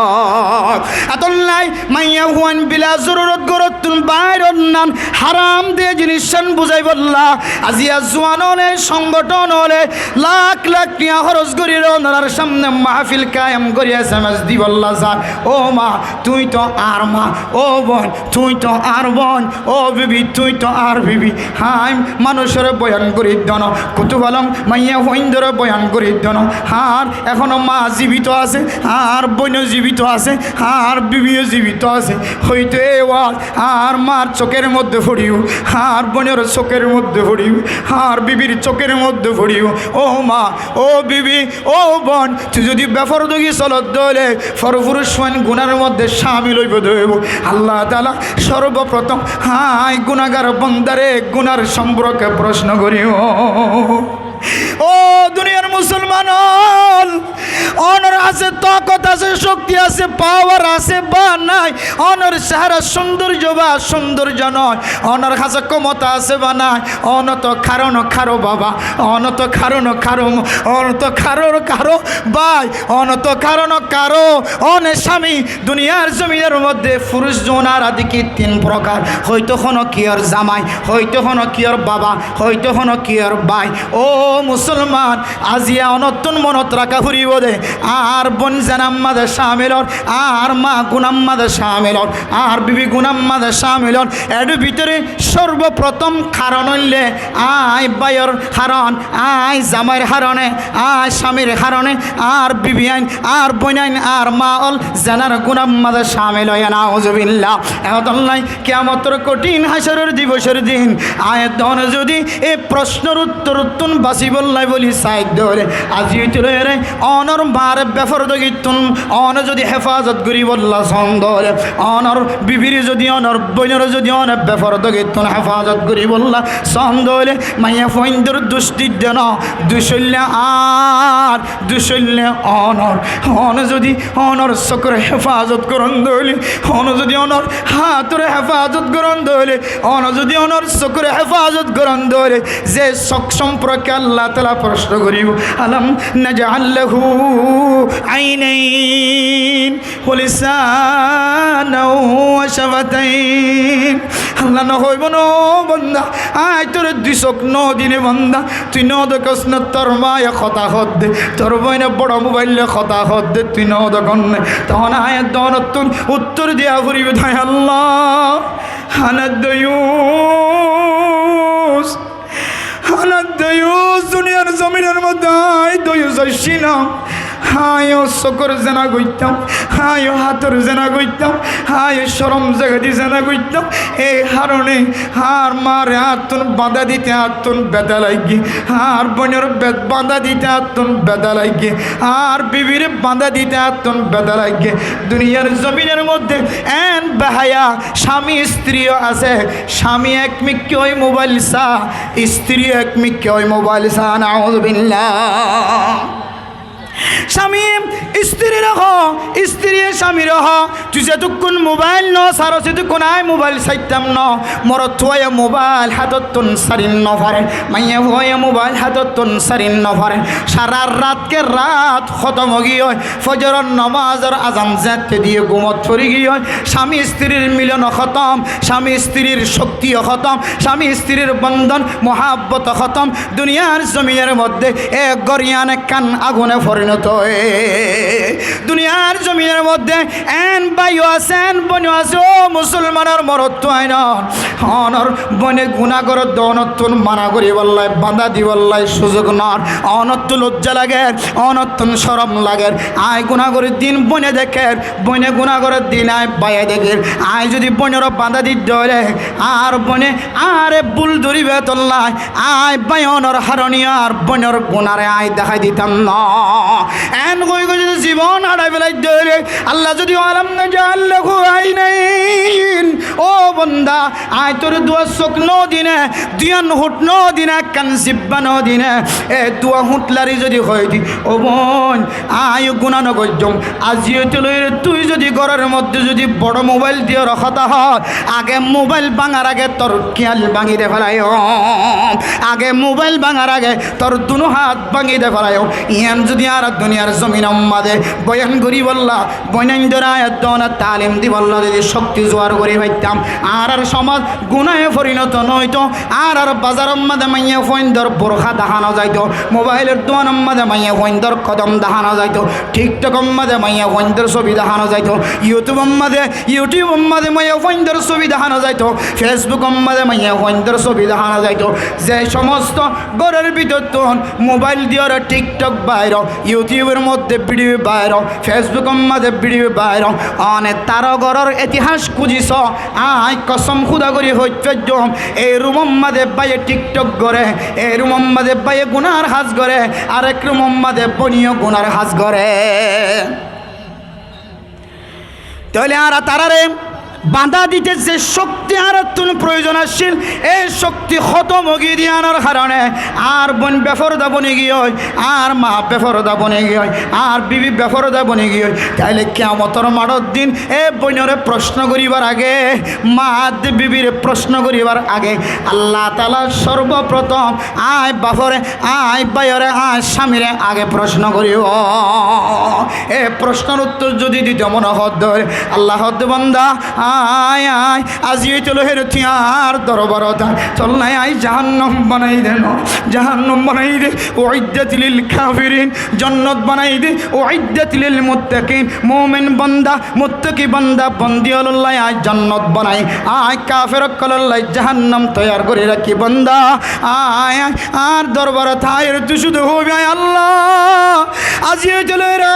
Etollá maiyafuain bila zorurot gorottún bair ónnan haram de zinissan buzaibolla aziya zuan ókkole, songothon ókkole, lak lak tiañ hóros gorí onorar samne mahfil kayem gorí S M S dibolla zar. Ó ma, tuñí to añár ma, ó boin, tuñí to añár boin, ó bibi, tuñí to añár bibi. Añí manúcore boyan gorí dóno, kutubalong maiyafuaindore boyan gorí dóno. Añár ehóno ma zibito asé, añár boino zibito asé, añár bibio zibito asé. Hoito e waz añár maar sokor modde foribo, añár boinor sokor modde foribo, añár bibir sokor modde foribo. Ó ma, ó bibi, ó boin, tui zodi befordagi solot dóile, forfuruc fuain gunar modde cámil óibo dóibo. Allah taala sorboprotom añí gunagar bondare gunar somporke proshno goribo. Ó duniyar musolman ól, onor asé tokot asé, cokti asé, pawar asé ba nai, onor cehera cúndorjo ba cúndorjo no, onor asé kómota asé ba nai, one to haro no haro baba, one to haro no haro, one to haro no haro bái, one to haro no haro, one cámi. Duniyar zominor modde furuc zon añára deki tin prokar, hoito hono kiyór zamai, hoito hono kiyór baba, hoito hono kiyór bái. Ó musolman, aziya onottún monot raka foribo de, añár boin zenar mazé cámil ór, añár ma gunar mazé cámil ór, añár bibi gunar mazé cámil ór, eçé bútore sorboprotom haron óilde añí báiyor haron, añí zamair harone, añí cámir harone, añár bibi ain, añár boin ain, añár ma ól zenar gunar mazé cámil óiye, nauzubillah. Etollá kiyamotor kothin hácoror divosor din añí dóno zodi e proshnor uttorottún basibolla buli sai dóile, azi óite loire onor mare befordagittún one zodi hefazot goribolla son dóile, onor bibire zodi, onor boinore zodi one befordagittún hefazot goribolla son dóile, maiyafuaindor duc didde no, duc óilde añár, duc óilde onor. One zodi onor sokore hefazot goron dóile, one zodi onor hatore hefazot goron dóile, one zodi onor sokore hefazot goron dóile, ze sok somporke Allah taala proshno goribo, "Alam naj'al lahu aynayn wa lisanan wa shafatayn?" Allah no hoibo no, banda, añí tore dui sók no dine, banda, tui no dekós no, tor maye hotá hoódde, tor boine boro mobile loi hotá hoódde, tui no dekós ne. Tohón añí donottún uttor diya foribo, dai Allah, ana doyus. Ana doyus, duniyar zominor modde añí doyus asílam. Añí yó sókor zena goittám, añí yó hátor zena goittám, añí yó corom zagadi zena goittám. Ei harone añár mare añáttun bada dite añáttun beda lage, añár boinore be-, bada dite añáttun beda lage, añár bibire bada dite añáttun beda lage. Duniyar zominor modde en behaya cami istri yó asé. Cami ek mikká ói mobile sa, istri ek mikká ói mobile sa, nauzubillah. Cami istirire hoó, istiriye camire hoó, "Tui zetukkun mobile no saros, setukkun añí mobile saittám no." Morotfuaye mobile hátottun sari no fare, maiyafuaye mobile hátottun sari no fare. Sara rat ke rat hótom ói giyói, fojoror nomazor azan zeéñtte diye gumot fori giyói, cami istirir milon hótom, cami istirir cokti hótom, cami istirir bondon, muhabbot hótom. Duniyar zominor modde e gór yián ekkán agune forinoto óiye. Duniyar zominor modde en bái yó asé, en boin yó asé, ó musolmanor morotfuain, onor boine guná gorér de onottún mana goríbolla, bada dibolla suzuk no. Onottún lojja lager, onottún corom lager. Añí guná gorér din boine dekér, boine guná gorér din añí báiye dekír. Añí zodi boinoré bada didde óile, añár boine añáre bul dóribo etolla, añí báiye onor harone añár boinor gunáre añí dehái ditám no. En hoi hoi zodi zibon harai felaidde óile, Allah zodi "Alam naj'al lahu aynayn", ó banda, añí tore duwa sók no dine, duiyan hút no dine, ekkán zibba no dine, e duwa hút lari zodi hoi di, "Ó boin, añí yó guná no goijjóm." Aijja óite loire tui zodi góror modde zodi boro mobile diyoré hotá hoós, age mobile báñgar age tor kiál báñgi de felaiyum, age mobile báñgar age tor dunú hát báñgi de felaiyum. Yián zodi añára duniyar zominor modde boyan goríbolla, boinaindóre añára dona talim dibolla zodi cokti zuar gorí faittám, añárar somaj gunáye forinoto no óito. Añárar bazaror modde maiyafuaindór burká dahá no zaito, mobailor duanor modde maiyafuaindór kodom dahá no zaito, TikTokor modde maiyafuaindór sobi dahá no zaito, YouTubeor modde, YouTubeor modde maiyafuaindór sobi dahá no zaito, Facebookor modde maiyafuaindór sobi dahá no zaito. Ze somosto góror bútottún mobail diyoré TikTok baáiro, YouTubeor modde video baáiro, Facebookor modde video baáiro, one taró góror itihas kúzi soó, añí kosom Kúda gorí hoit faijjum, ei rumor modde báiye TikTok goré, ei rumor modde báiye gunár ham goré, arek rumor modde boine yó gunár ham goré. Tóile añára taráre bada dite ze cokti añárattún proyozon accíl, ei cokti hótom ói giyé de yiánor harone añár boin beforda boni giyói, añár maa beforda boni giyói, añár bibi beforda boni giyói. Tóile kiyamotor maçor din e boinoré foroshno goríbar age, maa de bibiré foroshno goríbar age, Allah taala sorboprotom añí baforé, añí báiyoré, añí camire age foroshno goríbo. E foroshnor uttor zodi dito mone hoó de, Allah hoó de, banda, añí, añí, aijja óite loire tui añár dorbarot aá, tollá añí jahannam banai de no, jahannam banai de, uiddat lil kafirin, jonnot banai de, uiddat lil muttaqin, mumin banda, muttaqi banda, bondi ólolla añí jonnot banai, añí kafer ókkolólla jahannam toiyar gorí rakí, banda, añí, añí, añár dorbarot aáiyoré tui cúdu hoibi, añí Allah, aijja óite loire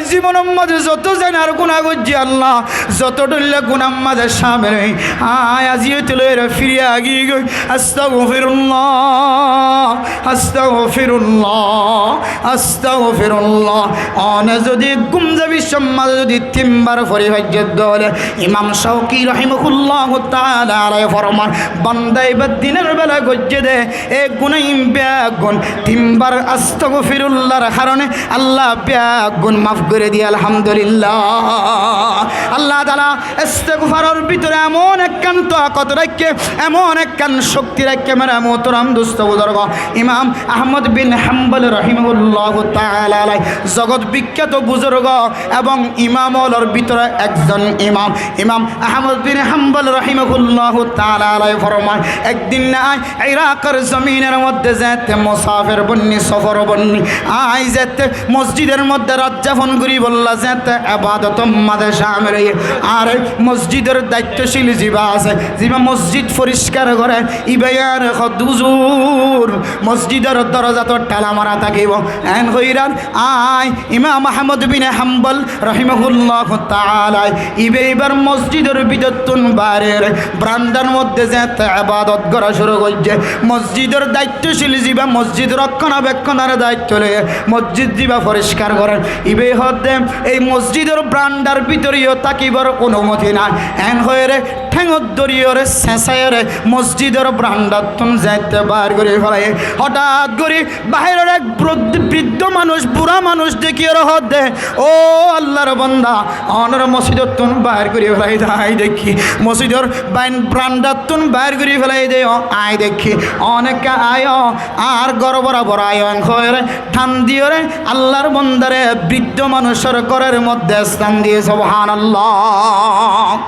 zibonor modde zoto zenar guná goijjí Allah, zoto dhoilla gunár modde camil ói, añí aijja óite loire firi aigiyói, astagfirullah, astagfirullah, astagfirullah. One zodi gúm zabi somot zodi tinbar fori faijjé de óile, Imam Shauki rahimahullahu taala alaihi forman, banda iba dinor bela goijjé de e guná iín beggún tinbar astagfirullar harone Allah beggún maf gorí diye, alhamdulillah. Allah Taala istigfaror bútore emon ekkán takot raikké, emon ekkán cokti raikké, mere muhtaram dustó buzurgó. Imam Ahmod bin Hambal rahimahullahu taala alai zogot bikkát buzurgó ebong imam ólor bútore ekzon imam. Imam Ahmod bin Hambal rahimahullahu taala alai formai, ekdin añí Irakor zominor modde zeéñtte musafir bonni, sofor bonni, añí zeéñtte mosjidor modde rat zafon goríbolla zeéñtte ebadot mazé camil óiye, añáre mosjidor daittocil ziba asé, ziba mosjid foriskar goré, ibaye añáre hoó de, "Huzur, mosjidor dorza to tala mara tákibo." En hoirar añí Imam Ahmod bin Hambal rahimahullahu taala, iba ibar mosjidor bútottún baáre barandar modde zeéñtte ebadot gora cúru goijjé. Mosjidor daittocil ziba, mosjid rokkonabekkonor daitto loiye, mosjid ziba foriskar gorer, iba hoó de, "Ei mosjidor barandar bútore yó tákibar onumoti nai." En hoiyóre théngot dóriyóre, señsaiyóre mosjidor barandattún zeéñtte baár gorí félaiye. Hotát gorí bairor ek brud-, briddo manúic, bura manúic dekíyóre hoó de, "Ó Allar banda, onóre mosjidottún baár gorí félai de, añí deikké. Mosjidor bain-, barandattún baár gorí félai de, ó, añí deikké. One ekká aiyó, añár gór borabor aiyó," en hoiyóre than diyóre Allar bandare briddo manúicor góror modde están diye. Subhanallah.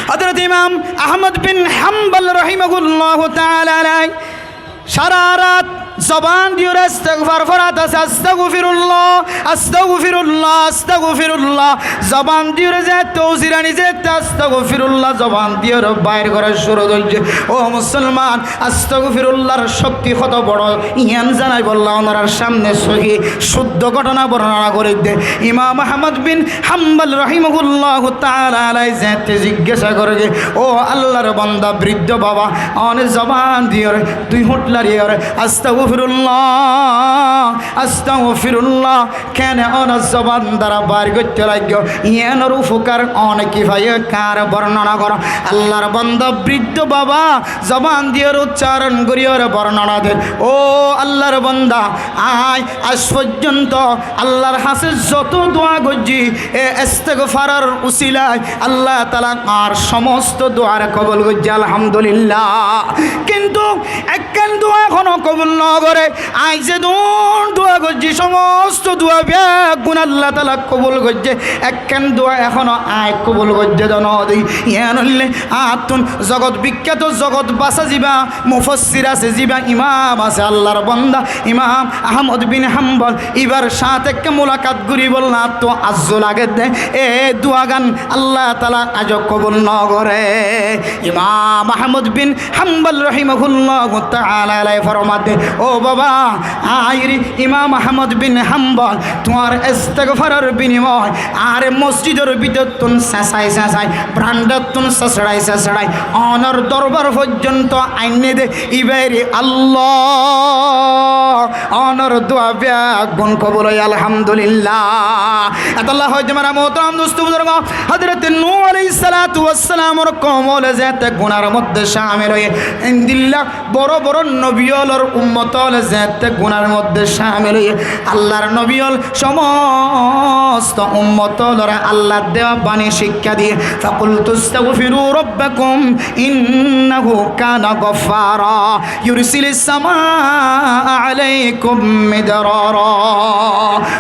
Hozrot Imam Ahmod bin Hambal rahimahullahu taala alai sára rat zoban diyóre istigfar forat asé, "Astagfirullah, astagfirullah, astagfirullah." Zoban diyóre zeéñtte uzirani zeéñtte astagfirullah zoban diyóre baár gora cúru goijjé. Ó musolman, astagfirullar cokti hoto boro, iyan zanaibolla onorar samne sóhi cúddo gótona bornona gorí de. Imam Ahmod bin Hambal rahimahullahu taala alai zeéñtte ziggesa goré, "Ó Allar banda, briddo baba, one zoban diyóre dui hút lariyóre astagfirullah, astagfirullah kene onor zoban dara baár goittó laiggó? Iyanor ufokar one ki faiyó, ekkáre bornona goró." Allar banda briddo baba zoban diyóre uccaron goríyóre bornona der, "Ó Allar banda, añí aij foijjonto Allar hañsé zoto dua goijjí, e istigfaror usilai Allah taala añár somosto duare kobul goijjé, alhamdulillah. Kintu ekkán dua ehóno kobul no goré. Añí zedún dua goijjí, somosto dua beggún Allah taala kobul goijjé. Ekkán dua ehóno añí kobul goijjé de no dei." Iyan óilde añáttun zogot bikkát, zogot basá ziba mufassir asé, ziba imam asé, Allar banda Imam Ahmod bin Hambal, ibar sáñte ekká mulakat goríbolla añáttu arzu lage de, e duagán Allah taala aijjó kobul no goré. Imam Ahmod bin Hambal rahimahullahu taala alai formade, "Ó baba, añí Imam Ahmod bin Hambal tuáñr istigfaror binimoy añáre mosjidor bútottún señsai señsai, barandattún sesrai sesrai onor dorbar foijjonto ainné de, ibaire Allah onor dua beggún kobul óiye, alhamdulillah." Etolla hoó de mere muhtaram dustó buzurgó, Hozrot Nuh alaihissalatu wassalamor koum ókkol zeéñtte gunar modde camil óiye, endilla boro boro nobi ólor ummot ól zeéñtte gunar modde camil óiye, Allar nobi ól somosto ummot ólore Allah dewá bani cikká diye, "Faqultu istagfiru rabbakum innahu kana gaffara." Yursilis samaa alaikum midrara.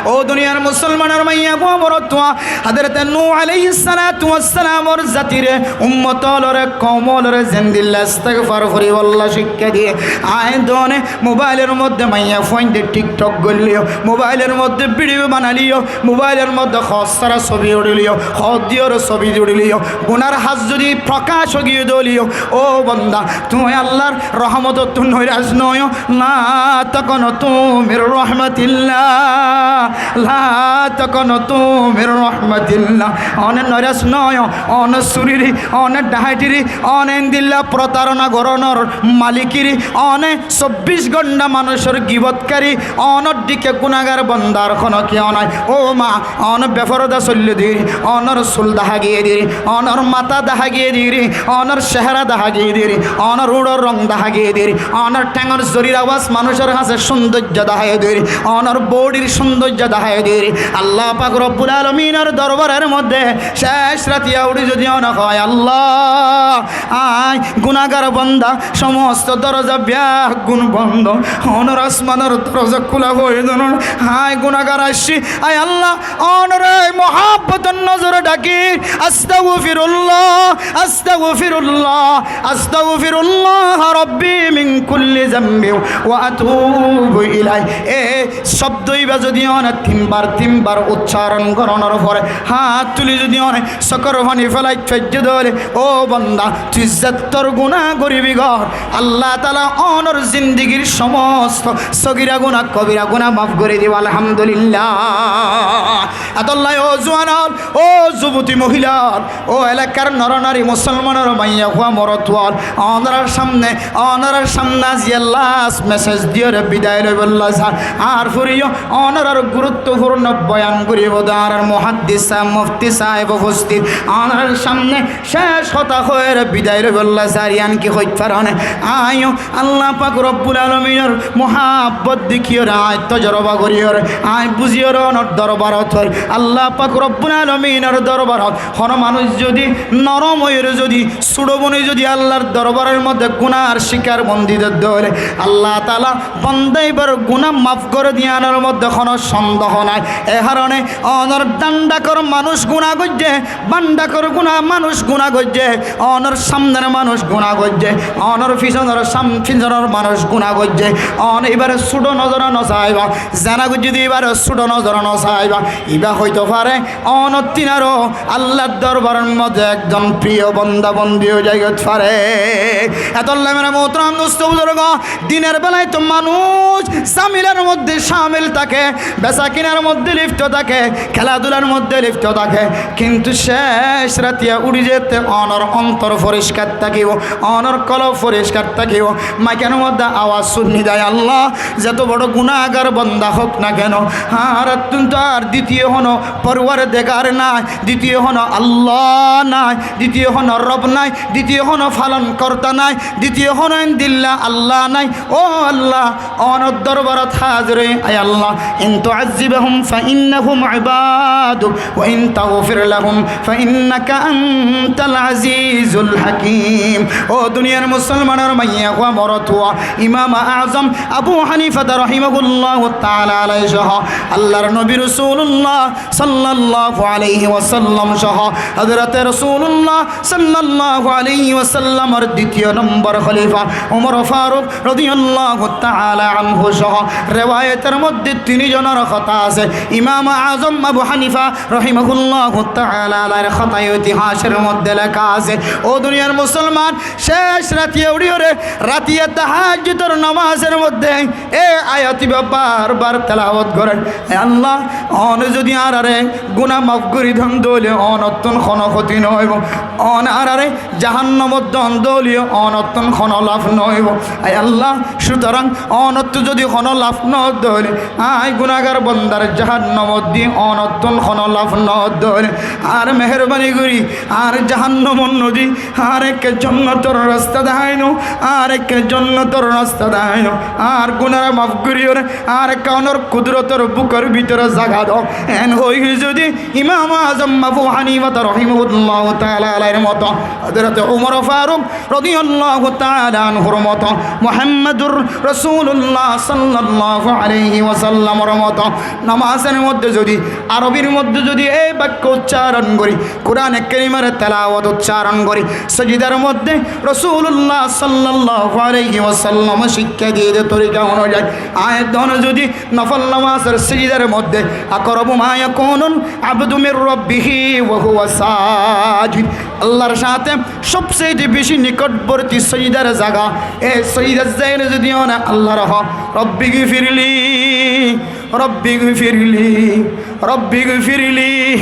Ó duniyar musolmanor maiyafua, borottúa, Hozrot Nuh alaihissalatu wassalamor zatire, ummot ólore, koum ólore zendilla istigfar foribólla cikká diye, añí done mobailor modde maiyafuainde TikTok goillíyo, mobailor modde video banailíyo, mobailor modde hossara sobi uçilíyo, hoddiyór sobi uçilíyo, gunar has zodi prokac óigiyo de óilíyo, ó banda, tuñí Allar rohomotottú noirac noóiyo. La taqnatu min rahmatillah, la taqnatu min rahmatillah. One noirac noóiyo, one suriri, one dhahaitiri, one endilla protarona goronor malikiri, one sobbic gonta Dá manúicor gibotkári, ónor dhíke gunágar bondár honó kiyó nái. Ó ma, ónor beforda soillé diri, ónor sul dahá giyé diri, ónor matá dahá giyé diri, ónor cehera dahá giyé diri, ónor uñçor rong dahá giyé diri, ónor théngor zorir abas manúicor hañsé cúndoijja dahá giyé diri, ónor bodhir cúndoijja dahá giyé diri. Allah pak robbul alominor dorbaror modde céc ratiya uçí zodi óne hoó, Allah, añí gunágar bonda, somosto doroza beggún bondo, ónor asmanor doroza kúla hoói dónon, añí gunágar aiccí, ai Allah, ónore muhábbotor nozore dhaki, astagfirullah, astagfirullah, astagfirullah rabbi min kulli zambi wa atubu ilai. E cobdo ibá zodi óne tinbar tinbar uccaron gorónor fore, hát tulí zodi óne sokor faní félait faijjé dóile, ó bonda, tui zettór guná goribi gor, Allah taala ónor zindigir somosto sogira guná, kobira guná maf gori dibo, alhamdulillah. Etolla ó zuwan ol, ó zuboti mohila ol, ó elakar nor nari, musolmanor maiyafua morotfua ol, ónorar samne, ónorar samne aijja last message diyóre bidai loibolla sar. Ar furiyó ónorar guruttofurno boyan goribo de añárar muhaddis sáb, mufti sáb ufostit, ónorar samne céc hotá hoiyóre bidai loibolla sar. Yián ki hoit faron né? Añí yó Allah pak robbul alominor muhábbot dekíyore, añí tojoroba goríyore, añí buzíyore ónor dorbarot ói. Allah pak robbul alominor dorbarot honó manúic zodi norom óiyore zodi suço boni zodi Allar dorbaror modde gunáhar cíkar bondi de dóile, Allah taala bonda ibár guná maf gorí diyanor modde honó sondoh nái. E haróne ónor dhándhakor manúic guná goijjé, bándhakor guná manúic guná goijjé, ónor samnor manúic guná goijjé, ónor fisonor sam-, fisonor manúic guná goijjé, óne ibáre suço nozore nosaiba. Zena goijjé de ibáre suço nozore nosaiba. Ibá hoito fare ónor tinaró Allar dorbaror modde ekzon priyo bonda bondi ói zaigot fare. Etolla mere muhtaram dustó buzurgó, dinor belaitó manúic zamilar modde camil táke, besakinar modde lifto táke, kéladular modde lifto táke, kintu céc ratiya uçí zette ónor ontor foriskar tákibo, ónor kolob foriskar tákibo. Maikanor modde awaz cúnni de, Allah, zeto boro gunáhgar bonda hók na keno, añárattún to ar ditiyo honó forwardegar nái, ditiyo honó Allah nái, ditiyo honó rob nái, ditiyo honó falonkorta nái, ditiyo honó endilla Allah nái. Ó Allah, ónor dorbarot házir ói, ai Allah, in tu'azzibhum fa innahum ibaduk, wa in taghfir lahum fa innaka antal azizul hakim. Ó duniyar musolmanor maiyafua morotfua, Imam Azam Abu Hanifa rahimahullahu taala alaihi soho Allar nobi Rosulullah sallallahu alaihi wasallam soho Hazrate Rosulullah sallallahu alaihi wasallamor ditiyo nombor holifa Umar Faruk rodiyallahu taala anhu soho rewayetor modde tin zonor hotá asé. Imam Azam Abu Hanifa rahimahullahu taala alaihir hotá itihasor modde leká asé. Ó duniyar musolman, céc ratiya uçíyore ratiya tahajjudor nomazor modde e ayat ibá bar bar telawot goré, e Allah, óne zodi añárare guná maf gorí don dóile ónottún honó hóti no óibo. Óne añárare jahannamot don dóile ónottún honó laf no óibo. Ai Allah, sutorang ónottú zodi honó laf no dóile, añí gunáhgar bondar jahannamot di ónottún honó laf no dóile, añáre meherbani gorí añáre jahannamot no di, añáre ekká jonnotor rasta dahái no, añáre ekká jonnotor rasta dahái no, añár gunáre maf goríyore, añáre ekká ónor kudurotor bukor bútore zaga do. En hoi zodi Imam Azam Abu Hanifa rahimahullahu taala alaihir moto, Hazrate Umar Faruk rodiyallahu taala anhur moto, Muhammadur Rosulullah sallallahu alaihi wasallamor moto nomazor modde zodi Arobir modde zodi e bakko uccaron gorí, Kurane Kerimor telawot uccaron gorí, sojidar modde Rosulullah sallallahu alaihi wasallam cíkka diye de torika onuzai, añí don zodi nofol nomazor sojidar modde, aqrabu ma yakunul abdu min rabbihi wa huwa sajid, Allar sáte sobse beci nikotborti sojidar zaga, e sojidar zaga zodi óne Allar hoó, Rabbi gfirli, Rabbi gfirli, Rabbi gfirli,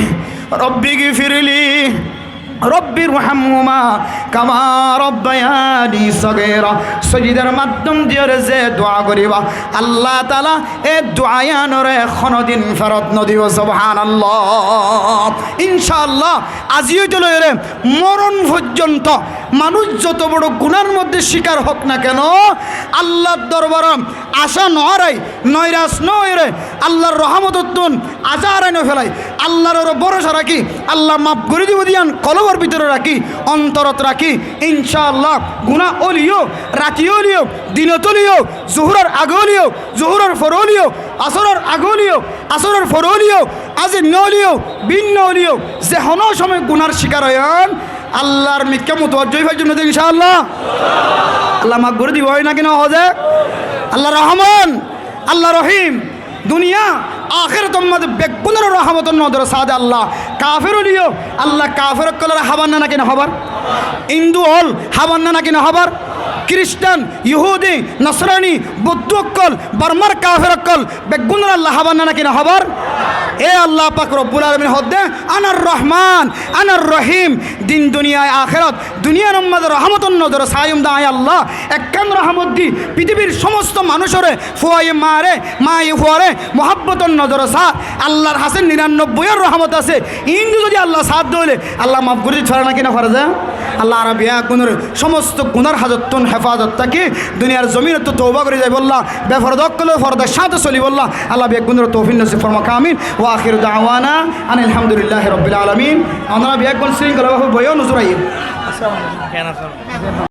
Rabbi gfirli. رب ارحمهما كما ربياني صغيرا. Sójidar maddóm diyóre ze dua goríba, Allah taala e dua yíanoré honodin ferot nodibó. Subhánallah. Incáallah, aijja óite loiyóre moron foijjonto manúic zoto boro gunár modde cíkar hók na keno, Allar dorbarot acá no árai, noiras no óiyore, Allar rohómotottún acá árai no felai, Allar uore borosa rakí, Allah maf gorí dibó de yían kolbor bútore rakí, ontorot rakí, incáallah, guná óileyo, rati óileyo, dinot óileyo, zuhuror age óileyo, zuhuror fore óileyo, asóror age óileyo, asóror fore óileyo, aijja no óileyo, bínna óileyo, ze honó cómot gunár cíkar óiyon, Allar mikká mutuwajjo ói faijjum né de incáallah? Allah maf gorí dibó, ói né ki no hoó ze? Allah Rohmán, Allah Rohím, duniya akérator modde beggúnore rohómotor nozore saá de Allah. Kafer óileyo Allah kafer ókkolore hábar né, né ki no hábar? Hindu ókkol hábar né, né ki no hábar? Kiristán, Yohúdi, Nosrani, Buddú ókkol, Bormar kafer ókkol, beggúnore Allah hábar né, né ki no hábar? E Allah pak Robbul Alamine hoó de, أنا الرحمن، أنا الرحيم. Din duniyai akerot, duniyar modde rohómotor nozore saiyum de añí Allah, ekkán rohómot di fitibir cómosto manúicore, fuaye maáre, maáye fuare muhábbotor nozore saá. Allar hañsé nirannobbói rohómot asé, hindu zodi Allah saá de óile Allah maf gorí dito fare né ki no fare ze? Allah añára beggúnore cómosto gunár hazottún hefazot táki, duniyar zominottú touba gorí zaibólla, beforda ókkolé fordar sáñte solibólla Allah beggúnore toufik nosib formok. Amin. وآخر دعوانا أن الحمد لله رب العالمين. Onora beggún sringkhola bábe boiyó, nuzur aiyé.